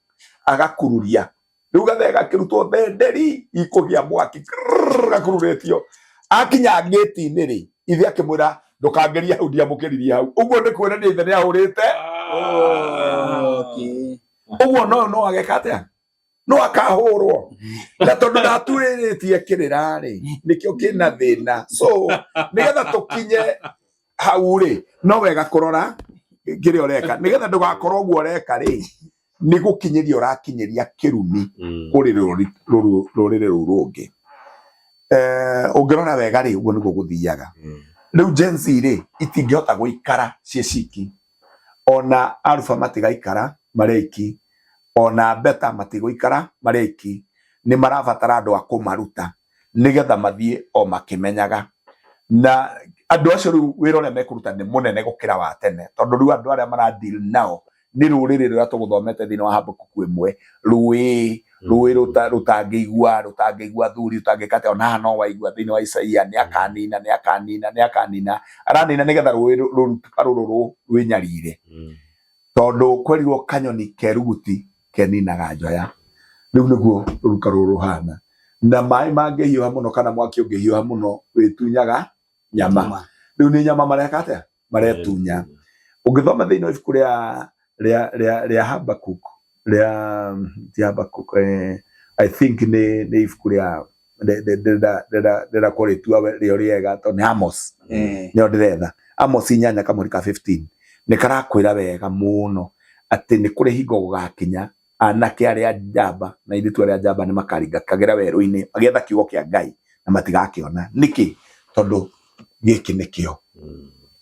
agakururia. Rĩu gathee gakĩrutwo thenderi ikũgĩa mwaki, grrrr, gakururĩtio. Akinya ngĩti-inĩ rĩ, ithe akĩmwĩra, ndũkangerie hau, ndiamũkĩririe hau. Ũguo nĩ kuonania ithe nĩ ahũrĩte. Ũguo no ageka atĩa? No akahũrwo, na tondũ ndaturĩrĩtie kĩrĩra rĩ, nĩkĩo kĩna thĩna. So nĩgetha tũkinye hau rĩ, no wega kũrora kĩrĩa ũreka, nĩgetha ndũgakorwo ũguo ũreka rĩ, nĩ gũkinyĩria ũrakinyĩria kĩrumi kũrĩ rũrĩrĩ rũu rũngĩ. Ũngĩrora wega rĩ, ũguo nĩguo gũthiaga. Rĩu Gen Z rĩ, itingĩhota gũikara ciĩ ciki, ona Alpha matigaikara marĩ aiki, ona Beta matigũikara marĩ aiki. Nĩ marabatara andũ a kũmaruta nĩgetha mathiĩ o makĩmenyaga. Na andũ acio rĩu wĩra ũrĩa mekũruta nĩ mũnene gũkĩra wa tene, tondũ rĩu andũ arĩa mara deal nao nĩ rũrĩrĩ rũrĩa tũgũthomete thĩinĩ wa Habakuku ĩmwe, rũĩ rũtangĩigua, rũtangĩigua thuri, rũtangĩka atĩa. Ona haha no waigua thĩinĩ wa Isaia, nĩ akanina, nĩ akanina, nĩ akanina, aranina nĩgetha rũĩ rũrutuka rũrũ rwĩnyarire, tondũ kwerirwo kanyoni keruguti keninaga njoya. Rĩu nĩguo rũruka rũrũ rũhana, na maĩ mangĩhiũha mũno kana mwaki ũngĩhiũha mũno wĩtunyaga nyama. Rĩu nĩ nyama mareka atĩa? Maretunya. Ũngĩthoma thĩinĩ wa ibuku rĩa Habakkuk, rĩa ti Habakkuk, I think nĩ ibuku rĩa ndĩrenda kũrĩtua rĩo rĩega, tondũ nĩ Amos nĩyo ndĩretha. Amos 8 kamũri ka 15 nĩ karakwĩra wega mũno atĩ nĩ kũrĩ hingo gũgakinya anake arĩa njamba na airĩtu arĩa njamba nĩ makaringa kagera werũ-inĩ magĩetha kiugo kĩa Ngai na matigakĩona. Nĩkĩ? Tondũ gĩkĩ nĩkĩo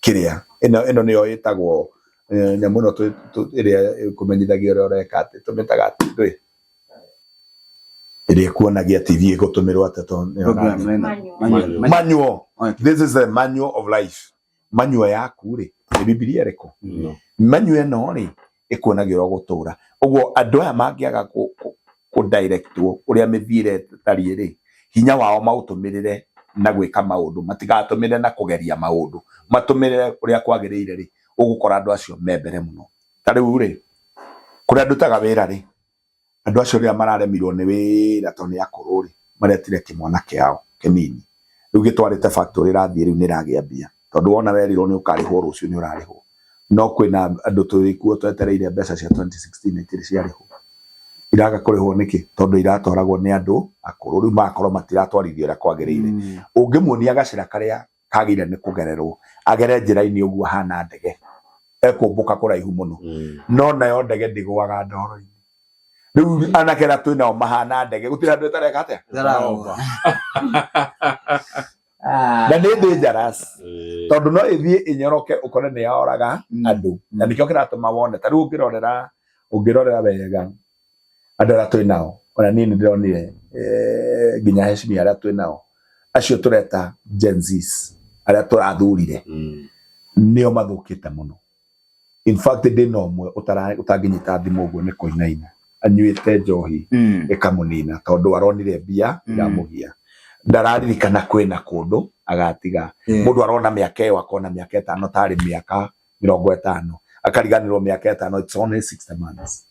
kĩrĩa ĩno nĩyo ĩtagwo nyamũ ĩno ĩrĩa ĩkũmenyithagia ũrĩa ũreka, atĩ tũmĩtaga atĩ ndũĩ ĩrĩa ĩkuonagia TV ĩgũtũmĩrwo atĩa, tondũ nĩyo Manual. Manual. This is the manual of life. Manual yaku rĩ, nĩ Bibilia ĩrĩkũ? Manual ĩno rĩ, ĩkuonagia ũrĩa ũgũtũra. Ũguo andũ aya mangĩaga kũ directwo ũrĩa mĩthiĩre ĩtariĩ rĩ, hinya wao maũtũmĩrĩre na gwĩka maũndũ, matigatũmĩre na kũgeria maũndũ, matũmĩrĩre ũrĩa kwagĩrĩire rĩ, ũgũkora andũ acio me mbere mũno. Ta rĩu rĩ, kũrĩa ndutaga wĩra rĩ, andũ acio rĩrĩa mararemirwo nĩ wĩra tondũ nĩ akũrũ rĩ, maretire kĩmwana kĩao kĩnini, rĩu gĩtwarĩte factory ĩrathiĩ, rĩu nĩ ĩragĩa mbia, tondũ wona werirwo nĩ ũkarĩhwo rũciũ, nĩ ũrarĩhwo. No kwĩna andũ tũrĩ kuo twetereire mbeca cia 2016 itirĩ ciarĩhwo. Iraga kũrĩhwo nĩkĩ? Tondũ iratwaragwo nĩ andũ akũrũ, rĩu magakorwo matiratwarithio ũrĩa kwagĩrĩire. Ũngĩmuonia gacĩra karĩa kagĩrĩire nĩ kũgererwo, agere njĩra-inĩ ũguo ahana ndege ekũmbũka kũraihu mũno, no nayo ndege ndĩgũaga ndoro-inĩ. Rĩu anake arĩa twĩ nao mahana ndege, gũtirĩ handũ ĩtareka atĩa na nĩ dangerous, tondũ no ĩthiĩ ĩnyoroke ũkore nĩ yoraga andũ. Na nĩkĩo kĩratũma wone ta rĩu ũngĩrorera wega andũ arĩa twĩ nao, ona niĩ nĩ ndĩronire nginya heshima arĩa twĩ nao, acio tũreta Gen Zs arĩa tũrathurire, nĩo mathũkĩte mũno. In fact, ndĩna ũmwe ũtangĩnyita thimũ ũguo nĩ kũinaina, anyuĩte njohi ĩkamũnina, tondũ aronire mbia iramũgia, ndararirikana kwĩna kũndũ agatiga. Mũndũ arona mĩaka ĩyo, akona mĩaka 5 tarĩ mĩaka 50, akariganĩrwo mĩaka 5, it's only 60 months.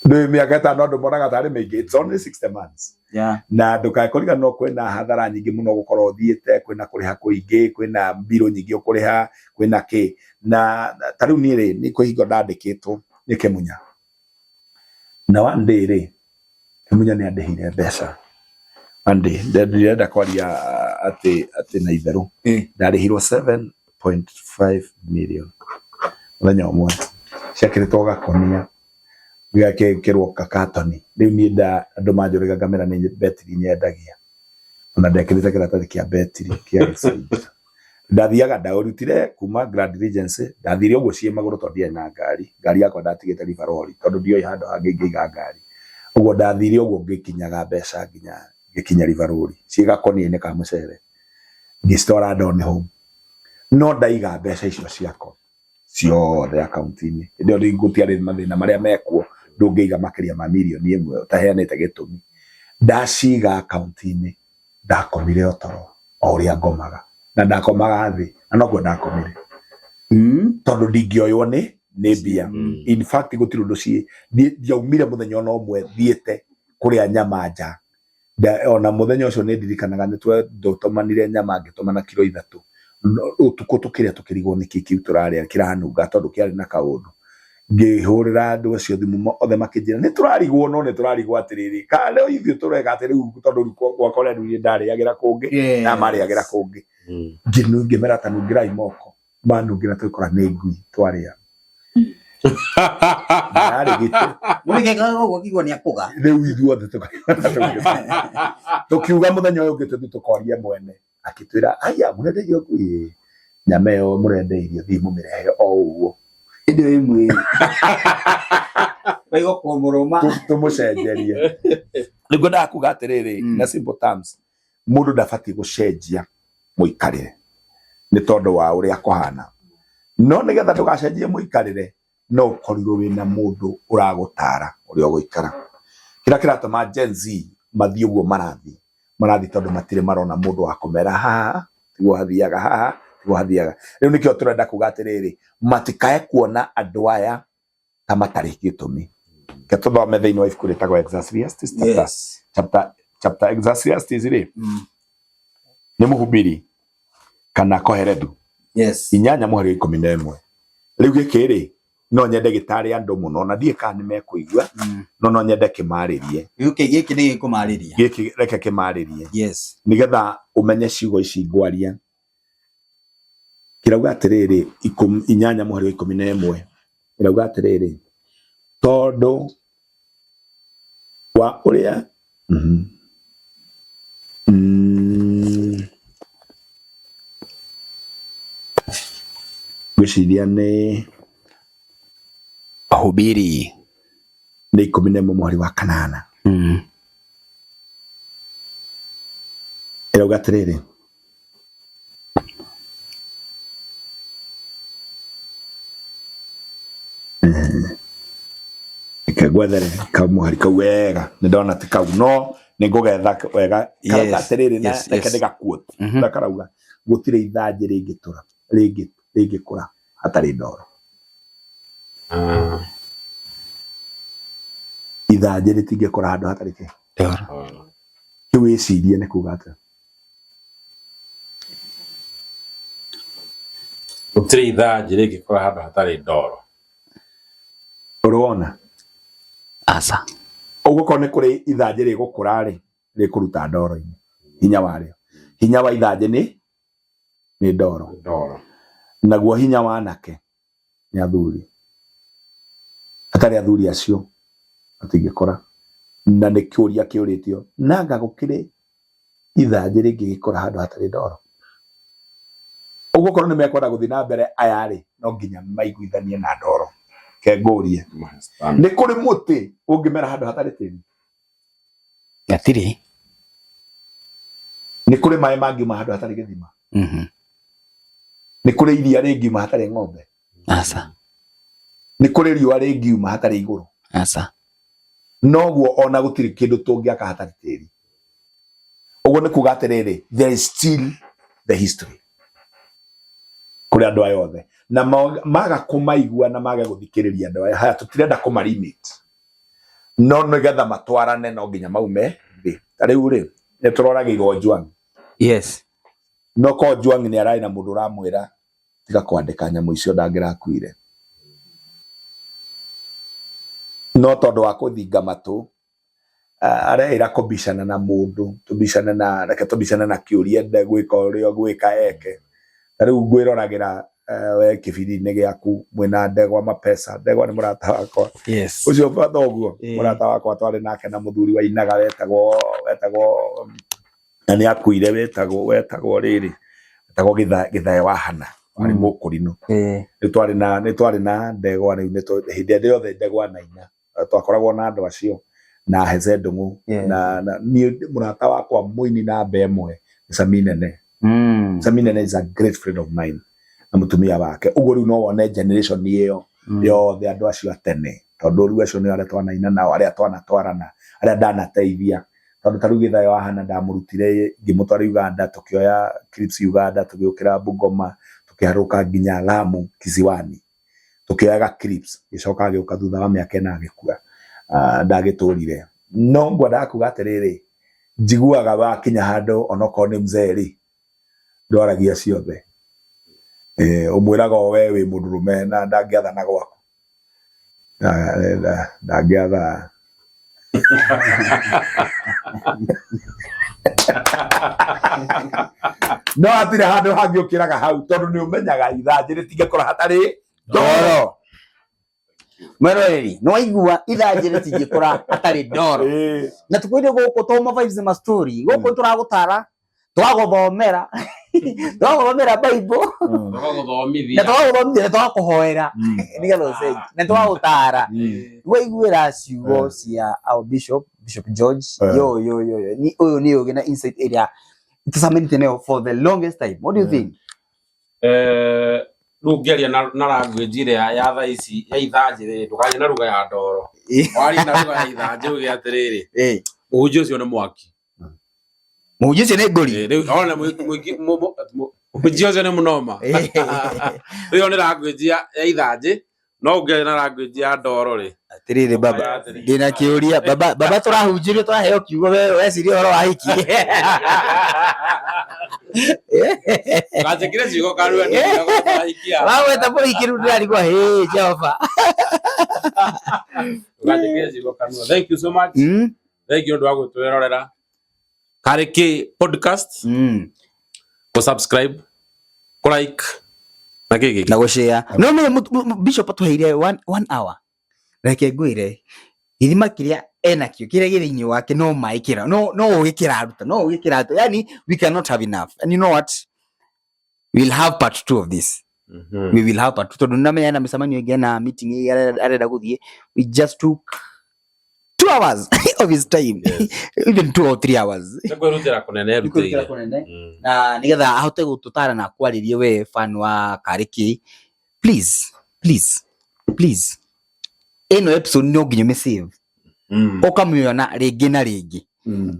Ndũĩ mĩaka 5 andũ monaga tarĩ mĩingĩ, it's only 60 months. Na ndũkae kũriganĩrwo kwĩna hathara nyingĩ mũno gũkorwo ũthiĩte, kwĩna kũrĩha kũingĩ, kwĩna mbirũ nyingĩ ũkũrĩha, kwĩna kĩ. Na ta rĩu niĩ rĩ, nĩ kwĩ hingo ndandĩkĩtwo nĩ Kĩmunya, na one day rĩ, Kĩmunya nĩ andĩhire mbeca. One day ndirenda kwaria atĩ na itherũ, ndarĩhirwo 7.5 million mũthenya ũmwe, ciakĩrĩtwo gakonia. Gĩgakĩrwo kakatoni. Rĩu niĩ nda andũ manjũragia ngamera nĩ betiri nyendagia. Ona ndekĩrĩte kĩratathi kĩa betiri kĩa Exide. Ndathiaga ndaũrutire kuma Grand Regency, ndathire ũguo ciĩ magũrũ tondũ ndiarĩ na ngari. Ngari yakwa ndatigĩte River Road tondũ ndioĩ handũ hangĩ ingĩiga ngari. Ũguo ndathire ũguo ngĩkinyaga mbeca nginya ngĩkinya River Road ciĩ gakũnia-inĩ ka mũcere. Ngĩcitwara Don Home. No ndaiga mbeca icio ciakwa ciothe akaunti-inĩ. Hĩndĩ ĩyo gũtiarĩ mathĩna marĩa mekuo, ndũngĩiga makĩria ma mirioni ĩmwe ũtaheanĩte gĩtũmi. Ndaciga akaunti-inĩ, ndakomire o toro o ũrĩa ngomaga. Na ndakomaga thĩ, na nokuo ndakomire. Tondũ ndingĩoywo nĩ nĩ mbia. In fact gũtirĩ ũndũ ciĩ, ndiaumire mũthenya ona ũmwe thiĩte kũrĩa nyama nja. Ona mũthenya ũcio nĩ ndirikanaga nĩ twatũmanire nyama ngĩtũmana kiro 3. Ũtukũ tũkĩrĩa tũkĩrigwo nĩkĩ kĩu tũrarĩa kĩranunga tondũ kĩarĩ na kaũndũ. Ngĩhũrĩra andũ acio thimũ othe makĩnjĩra nĩ tũrarigwo no nĩ tũrarigwo atĩrĩrĩ kana rĩu ithuĩ tũreka atĩ rĩu tondũ rĩu gwakwa rĩu niĩ ndarĩagĩra kũngĩ na marĩagĩra kũngĩ. Ngĩmera ta nungĩrai moko. Manungĩra tũgĩkora nĩ ngui twarĩa. Yarĩ gĩtĩ. Mũrĩkeka ũguo kĩigua nĩ akũga. Rĩu ithuothe tũkiuga mũthenya ũyũ ũngĩ tũthiĩ tũkorie mwene. Akĩtwĩra aya mũrendeirio ngui ĩ. Nyama ĩyo mũrendeirio thiĩ mũmĩrehe o ũguo. Hĩndĩ ĩyo ĩmwe. Waigua kũmũrũma. Tũmũcenjerie. Nĩguo ndakuga atĩrĩrĩ, na simple terms, mũndũ ndabatiĩ gũcenjia mũikarĩre nĩ tondũ wa ũrĩa kũhana. No nĩgetha ndũgacenjie mũikarĩre, no ũkorirwo wĩna mũndũ ũragũtara ũrĩa ũgũikara. Kĩrĩa kĩratũma Gen Z mathiĩ ũguo marathiĩ, marathiĩ tondũ matirĩ marona mũndũ wa kũmera haha, tiguo hathiaga haha, tiguo hathiaga. Rĩu nĩkĩo tũrenda kuga atĩrĩrĩ, matikae kuona andũ aya ta matarĩ gĩtũmi. Reke tũthome thĩinĩ wa ibuku rĩtagwo Ecclesiastes chapter, chapter Ecclesiastes rĩ, nĩ mũhubiri kana Kohelethu. 8 mũhari wa 11. Rĩu gĩkĩ rĩ, no nyende gĩtarĩ andũ mũno na ndiĩ kana nĩ mekũigua, no no nyende kĩmarĩrie. Gĩkĩ nĩ gĩkũmarĩria. Gĩkĩ reke kĩmarĩrie. Nĩgetha ũmenye ciugo ici ngwaria. Kĩrauga atĩrĩrĩ, 8 mũhari wa 11. Kĩrauga atĩrĩrĩ, tondũ wa ũrĩa ngwĩciria nĩ Wahubiri nĩ 11 mũhari wa 8. Ĩrauga atĩrĩrĩ, reke ngwethere kamũhari kau wega, nĩ ndona ti kau no nĩ ngũgetha wega. Karauga atĩrĩrĩ, na reke ndĩgaquote. Na karauga gũtirĩ ithanjĩ rĩngĩtũra, rĩngĩkũra hatarĩ ndoro. Ithanjĩ rĩtingĩkũra handũ hatarĩ kĩ? Ndoro. Kĩu wĩcirie nĩ kuga atĩa? Gũtirĩ ithanjĩ rĩngĩkũra handũ hatarĩ ndoro. Ũrona? Aca. Ũguo korwo nĩ kũrĩ ithanjĩ rĩgũkũra rĩ, rĩkũruta ndoro-inĩ. Hinya warĩo. Hinya wa ithanjĩ nĩ ndoro. Ndoro. Naguo hinya wa anake nĩ athuri. Hatarĩ athuri acio matingĩkũra. Na nĩ kĩũria kĩũrĩtio, nanga gũkĩrĩ ithanjĩ rĩngĩgĩkũra handũ hatarĩ ndoro? Ũguo korwo nĩ mekwenda gũthiĩ na mbere aya rĩ, no nginya maiguithanie na ndoro. Ke ngũrie, nĩ kũrĩ mũtĩ ũngĩmera handũ hatarĩ tĩri? Gatirĩ. Nĩ kũrĩ maĩ mangiuma handũ hatarĩ gĩthima? Nĩ kũrĩ iria rĩngiuma hatarĩ ng'ombe? Aca. Nĩ kũrĩ riũa rĩngiuma hatarĩ igũrũ? Aca. Noguo ona gũtirĩ kĩndũ tũngĩaka hatarĩ tĩri. Ũguo nĩ kuga atĩrĩrĩ, there is still the history kũrĩ andũ aya othe. Na maga kũmaigua na mage gũthikĩrĩria andũ aya, haya tũtirenda kũmalimit. No nĩgetha matwarane no nginya maume thĩ. Ta rĩu rĩ, nĩ tũroragĩirwo Ojwang. No ko Ojwang nĩ ararĩ na mũndũ ũramwĩra tiga kwandĩka nyamũ icio ndangĩrakuire. No tondũ wa kũthinga matũ, areĩra kũbicana na mũndũ, tũbicane na, reke tũbicane na kĩũria ende gwĩka ũrĩa ũgwĩka eke. Ta rĩu ngwĩroragĩra we kĩbindi-inĩ gĩaku mwĩna Ndegwa Mapesa. Ndegwa nĩ mũrata wakwa. Yes. Ũcio thoguo Ĩĩ. mũrata wakwa twarĩ nake na mũthuri wainaga wetagwo na nĩ akuire, wetagwo rĩrĩ, wetagwo Gĩthae wa Hana, warĩ mũkũrinũ. Nĩ twarĩ na Ndegwa rĩu, hĩndĩ ĩrĩa yothe Ndegwa naina twakoragwo na andũ acio na Heze Ndung'u na niĩ mũrata wakwa mũini namba ĩmwe nĩ Sami Nene. Sami Nene is a great friend of mine na mũtumia wake. Ũguo rĩu no wone generation ĩyo yothe, andũ acio a tene, tondũ rĩu acio nĩo arĩa twanaina nao, arĩa twanatwarana, arĩa ndanateithia, tondũ ta rĩu Gĩthayo wa Hana ndamũrutire ngĩmũtwara Uganda, tũkĩoya clips Uganda, tũgĩũkĩra Bungoma, tũkĩharũka nginya Lamu Kisiwani, tũkĩoyaga clips, gĩcoka agĩũka thutha wa mĩaka ĩna agĩkua, ndagĩtũrire. No ngwendaga kuga atĩrĩrĩ, njiguaga wakinya handũ onokorwo nĩ mzee rĩ, ndwaragia ciothe, ũmwĩraga o we wĩ mũndũrũme na ndangĩathana gwaku, ndangĩatha. No hatirĩ handũ hangĩ ũkĩraga hau, tondũ nĩ ũmenyaga ithanjĩ rĩtingĩkũra hatarĩ ndoro. Mweroreri, nĩ waigua, ithanjĩ rĩtingĩkũra hatarĩ ndoro. Na tukwire gũkũ to ma vibes ma story, gũkũ tũragũtara, twagũthomera Bible Tũgagũthomithia. Na twagũthomithia na twakũhoera nĩgetha ũcenjie na twagũtara. Waiguĩra ciugo cia our bishop, Bishop George. Yo yo yo yo, ni ũyũ nĩ ũgĩ na insight ĩrĩa tũcemanĩtie nayo for the longest time. What do you think? Rĩu ũngĩaria na language ĩrĩa ya thaa ici ya ithanjĩ rĩ, ndũkarie na lugha ya ndoro, warie na lugha ya ithanjĩ uge atĩrĩrĩ, mũhunjia ũcio nĩ mwaki. Mũhunjia ũcio nĩ ngũri. Rĩu ona mũhunjia ũcio nĩ mũnoma. Rĩu nĩ language ya ithanjĩ, no ũngĩaria na language ya ndoro rĩ, Atĩrĩrĩ baba, ndĩna kĩũria baba. Baba, tũrahunjĩrio, tũraheo kiugo, we weciria ũhoro wa hiki. Ganjĩkire ciugo kanua. Wagweta mũhiki rĩu ndĩrarigwo, hĩ Jehova. Ganjĩkire ciugo kanua. Thank you so much. Thank you ũndũ wa gwĩtwĩrorera Karĩ Kĩ podcast, kũ subscribe, kũ like na kĩ gĩkĩ na gũshare. No no bishop atũheire one hour. Reke ngwĩre, gĩthima kĩrĩa enakĩo, kĩrĩa gĩ thĩinĩ wake, no maĩ kĩra no no ũgĩ kĩraruta, no ũgĩ kĩraruta, yani we cannot have enough. And you know what, we'll have part two of this. We will have part two, tondũ nĩndamenya ena mĩcemanio ĩngĩ, ena meeting ĩngĩ arenda gũthiĩ. We just took 2 hours of his time, even 2 or 3 hours. Nĩ kwĩrutĩra kũnene Nĩ kwĩrutĩra erutĩire. Kũnene na nĩgetha ahote gũtũtara na kwarĩrie. We fan wa Karĩ Kĩ, please, please, please, ĩno episode no nginya ũmĩsave, ũkamĩona rĩngĩ na rĩngĩ.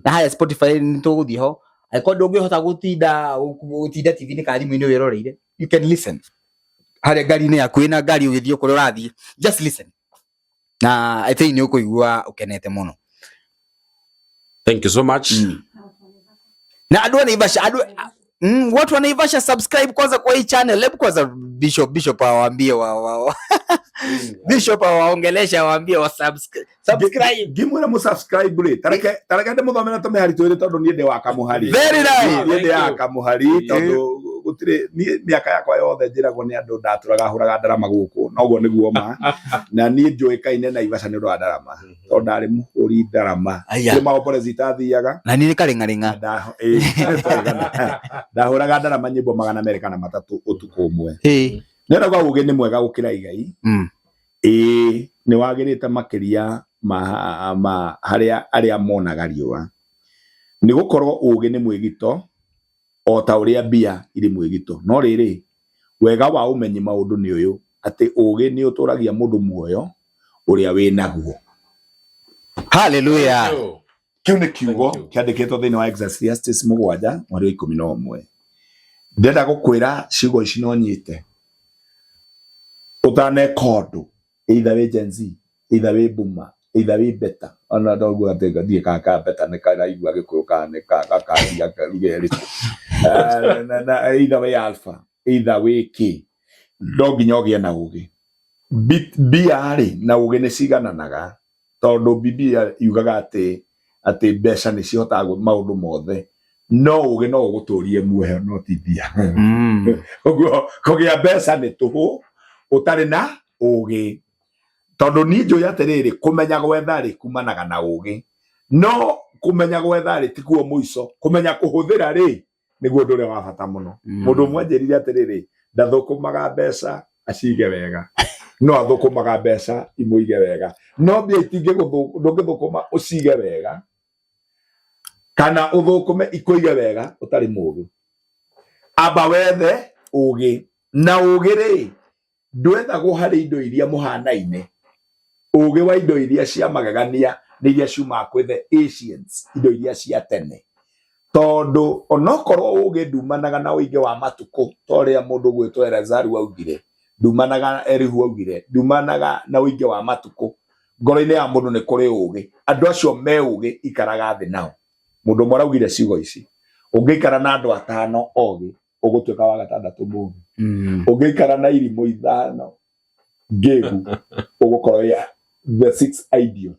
Na harĩa Spotify nĩ tũgũthiĩ ho, angĩkorwo ndũngĩhota gũtinda TV-inĩ kana thimũ-inĩ wĩroreire, you can listen harĩa ngari-inĩ yaku, wĩna ngari ũgĩthiĩ kũrĩa ũrathiĩ, just listen, na I think nĩ ũkũigua ũkenete mũno. Thank you so much. Na andũ a Naivasha, andũ watu wa Naivasha, subscribe kwanza kwa hii channel. Hebu kwanza Bishop awaambie wa Bishop awaongelesha, awaambie wa subscribe, subscribe. Ngĩmwĩra mũ subscribe rĩ, tareke ndĩmũthomere tũmĩhari twĩrĩ, tondũ niĩ ndĩ wa kamũhari. Very nice. Niĩ ndĩ ya kamũhari, tondũ gũtirĩ niĩ mĩaka yakwa yothe njĩragwo nĩ andũ ndatũraga hũraga ndarama gũkũ, noguo nĩguo ma na niĩ njũĩkaine Naivasha nĩ ũndũ wa ndarama, tondũ ndarĩ mũhũri ndarama. Aya. Kũrĩ maomborezi itathiaga. Na niĩ nĩ karĩng'arĩng'a. Ndahũraga ndarama nyĩmbo 203 ũtukũ ũmwe. Nĩrauga ũgĩ nĩ mwega gũkĩra igai. Ĩĩ, nĩ wagĩrĩte makĩria ma harĩa arĩa monaga riũa, nĩ gũkorwo ũgĩ nĩ mwĩgito o ta ũrĩa mbia irĩ mwĩgito. No rĩrĩ, wega wa ũmenyi maũndũ nĩ ũyũ, atĩ ũgĩ nĩ ũtũragia mũndũ muoyo ũrĩa wĩ naguo. Hallelujah. Thank you. Kĩu nĩ kiugo Thank you. kĩandĩkĩtwo thĩinĩ wa Ecclesiastes 7 mweri wa 11. Ndĩrenda gũkwĩra ciugo ici no nyite ũtaneka ũndũ, either wĩ Gen Z, either wĩ boomer, either wĩ beta, ona ndoguo atĩ ndiĩ kana beta nĩ karaigua Gĩkũyũ kana nĩ gakaria ruga ĩrĩkũ. Na either wĩ alpha, either wĩ kĩ, no nginya ũgĩe na ũgĩ. Mbia rĩ na ũgĩ nĩ cigananaga, tondũ Biblia yugaga atĩ mbeca nĩ cihotaga maũndũ mothe. No ũgĩ no ũgũtũrie muoyo no ti mbia. Ũguo kũgĩa mbeca nĩ tũhũ ũtarĩ na ũgĩ, tondũ niĩ njũĩ atĩrĩrĩ, kũmenya gwetha rĩ kumanaga na ũgĩ, no kũmenya gwetha rĩ tikuo mũico, kũmenya kũhũthĩra rĩ nĩguo ũndũ ũrĩa wa bata mũno. Mũndũ ũmwe anjĩrire atĩrĩrĩ, ndathũkũmaga mbeca acige wega, no athũkũmaga mbeca imũige wega. No mbia itingĩgũthũ, ndũngĩthũkũma ũcige wega kana ũthũkũme ikũige wega ũtarĩ mũgĩ. Amba wethe ũgĩ, na ũgĩ rĩ ndwethagwo harĩ indo iria mũhanaine. Ũgĩ wa indo iria cia magegania nĩ iria ciumaga kwĩ the ancients, indo iria cia tene, tondũ onokorwo ũgĩ ndumanaga na ũingĩ wa matukũ, ta ũrĩa mũndũ ũgwĩtwo Eleazaru augire, ndumanaga, Elihu augire, ndumanaga na ũingĩ wa matukũ. Ngoro-inĩ ya mũndũ nĩ kũrĩ ũgĩ. Andũ acio me ũgĩ ikaraga thĩ nao. Mũndũ ũmwe araugire ciugo ici, ũngĩikara na andũ atano ogĩ, ũgũtuĩka wa gatandatũ mũgĩ. Ũngĩikara na irimũ ithano ngĩgu, ũgũkorwo wĩ the six idiot.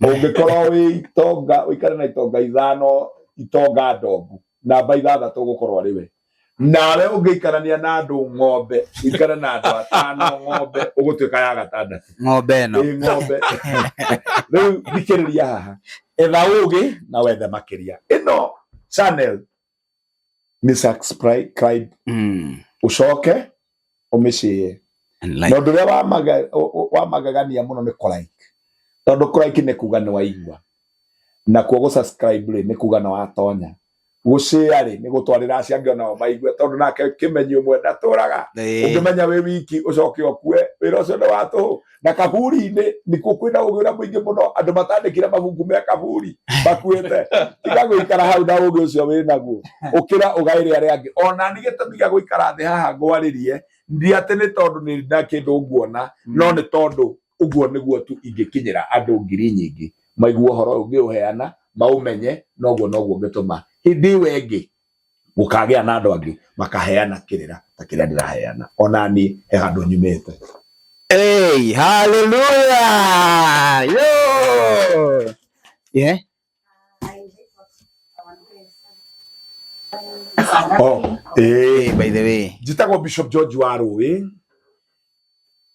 Ũngĩkorwo wĩ itonga, ũikare na itonga ithano, itonga ndongu, namba ithathatũ ũgũkorwo arĩ we. Nawe ũngĩikarania na andũ ng'ombe, ũikare na andũ atano ng'ombe, ũgũtuĩka ya gatandatũ. Ng'ombe ĩno. Ĩ ng'ombe. Rĩu thikĩrĩria haha, etha ũgĩ na wethe makĩria. Ĩno channel nĩ subscribe, ũcoke ũmĩshare. And Na like. ũndũ ũrĩa wa magegania mũno nĩ kũ-like, tondũ kũ-like nĩ kuga nĩ waigua, nakuo gũ-subscribe rĩ nĩ kuga nĩ watonya, gũ-share rĩ nĩ gũtwarĩra acio angĩ onao maigue, tondũ nake kĩmenyi ũmwe ndatũraga. Ũngĩmenya wĩ wiki ũcoke ũkue, wĩra ũcio nĩ wa tũhũ. Na kaburi-inĩ nĩkuo kwĩna ũgĩ ũrĩa mũingĩ mũno, andũ matandĩkire mabuku me kaburi makuĩte. Tiga gũikara hau na ũgĩ ũcio wĩ naguo, ũkĩra ũgaĩre arĩa angĩ. Ona niĩ gĩtũmi gĩa gũikara thĩ haha ngwarĩrie ndi atĩ nĩ tondũ nĩ na kĩndũ nguona, no nĩ tondũ ũguo nĩguo tu ingĩkinyĩra andũ ngiri nyingĩ maigue ũhoro ũyũ ngĩũheana, maũmenye. Noguo noguo ngĩtũma hĩndĩ ĩyo ĩngĩ gũkagĩa na andũ angĩ makaheana kĩrĩra ta kĩrĩa ndĩraheana. Ona niĩ he handũ nyumĩte. Hey, hallelujah! Yo! Yeah. Oh, eh. Hey, by the way. Njĩtagwo Bishop George wa Rũĩ,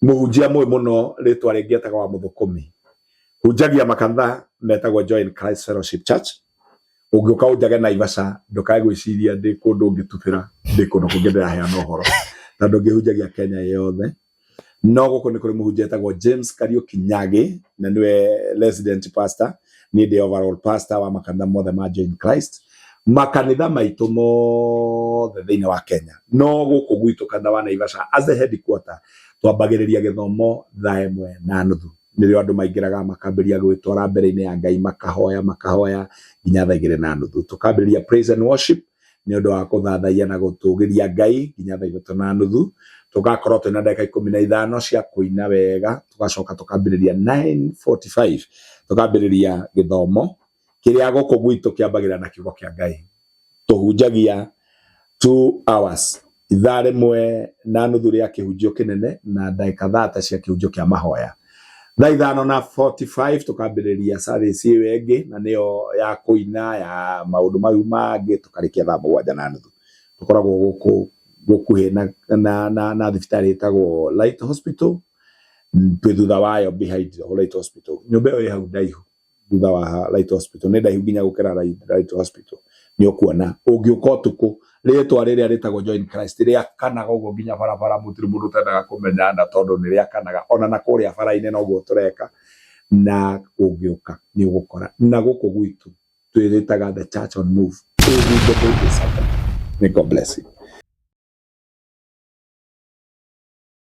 mũhunjia mũĩ mũno, rĩtwa rĩngĩ etagwo wa Mũthũkũmi. Hunjagia makanitha metagwo Joy in Christ Fellowship Church. Ũngĩũka ũnjage Naivasha, ndũkae gwĩciria ndĩ kũndũ ngĩtubĩra, ndĩ kũndũ kũngĩ ndĩraheana ũhoro, tondũ ngĩhunjagia Kenya yothe. No gũkũ nĩ kũrĩ mũhunjia etagwo James Kariũki Nyagĩ, na nĩwe resident pastor. Niĩ ndĩ overall pastor wa makanitha mothe ma Joy in Christ, makanitha maitũ mothe thĩinĩ wa Kenya. No gũkũ gwitũ kanitha wa Naivasha as the headquarter, twambagĩrĩria gĩthomo 1:30, nĩrĩo andũ maingĩraga makambĩrĩria gwĩtwara mbere-inĩ ya Ngai, makahoya makahoya nginya 2:30. Tũkambĩrĩria praise and worship nĩ ũndũ wa kũthathaiya na gũtũgĩria Ngai nginya 3:30. Tũgakorwo twĩna ndagĩka 15 cia kũina wega, tũgacoka tũkambĩrĩria 9:45, tũkambĩrĩria gĩthomo kĩrĩa gũkũ gwitũ kĩambagĩrĩra na kiugo kĩa Ngai. Tũhunjagia 2 hours, ithaa rĩmwe na nuthu rĩa kĩhunjio kĩnene na ndagĩka 30 cia kĩhunjio kĩa mahoya. 5:45 tũkambĩrĩria service ĩyo ĩngĩ, na nĩyo ya kũina ya maũndũ mau mangĩ, tũkarĩkia 7:30. Tũkoragwo gũkũ gũkuhĩ na thibitarĩ ĩtagwo Light Hospital, twĩ thutha wayo, behind Light Hospital. Nyũmba ĩyo ĩ hau ndaihu thutha wa Light Hospital, nĩ ndaihu nginya gũkĩra Light Hospital. Nĩ ũkuona ũngĩũka ũtukũ, rĩtwa rĩrĩa rĩtagwo Joy in Christ rĩakanaga ũguo nginya barabara, mũtirĩ mũndũ ũtendaga kũmenya, na tondũ nĩ rĩakanaga ona na kũrĩa bara-inĩ noguo tũreka. Na ũngĩũka nĩ ũgũkora na gũkũ gwitũ twĩrĩtaga the church on move. May God bless you.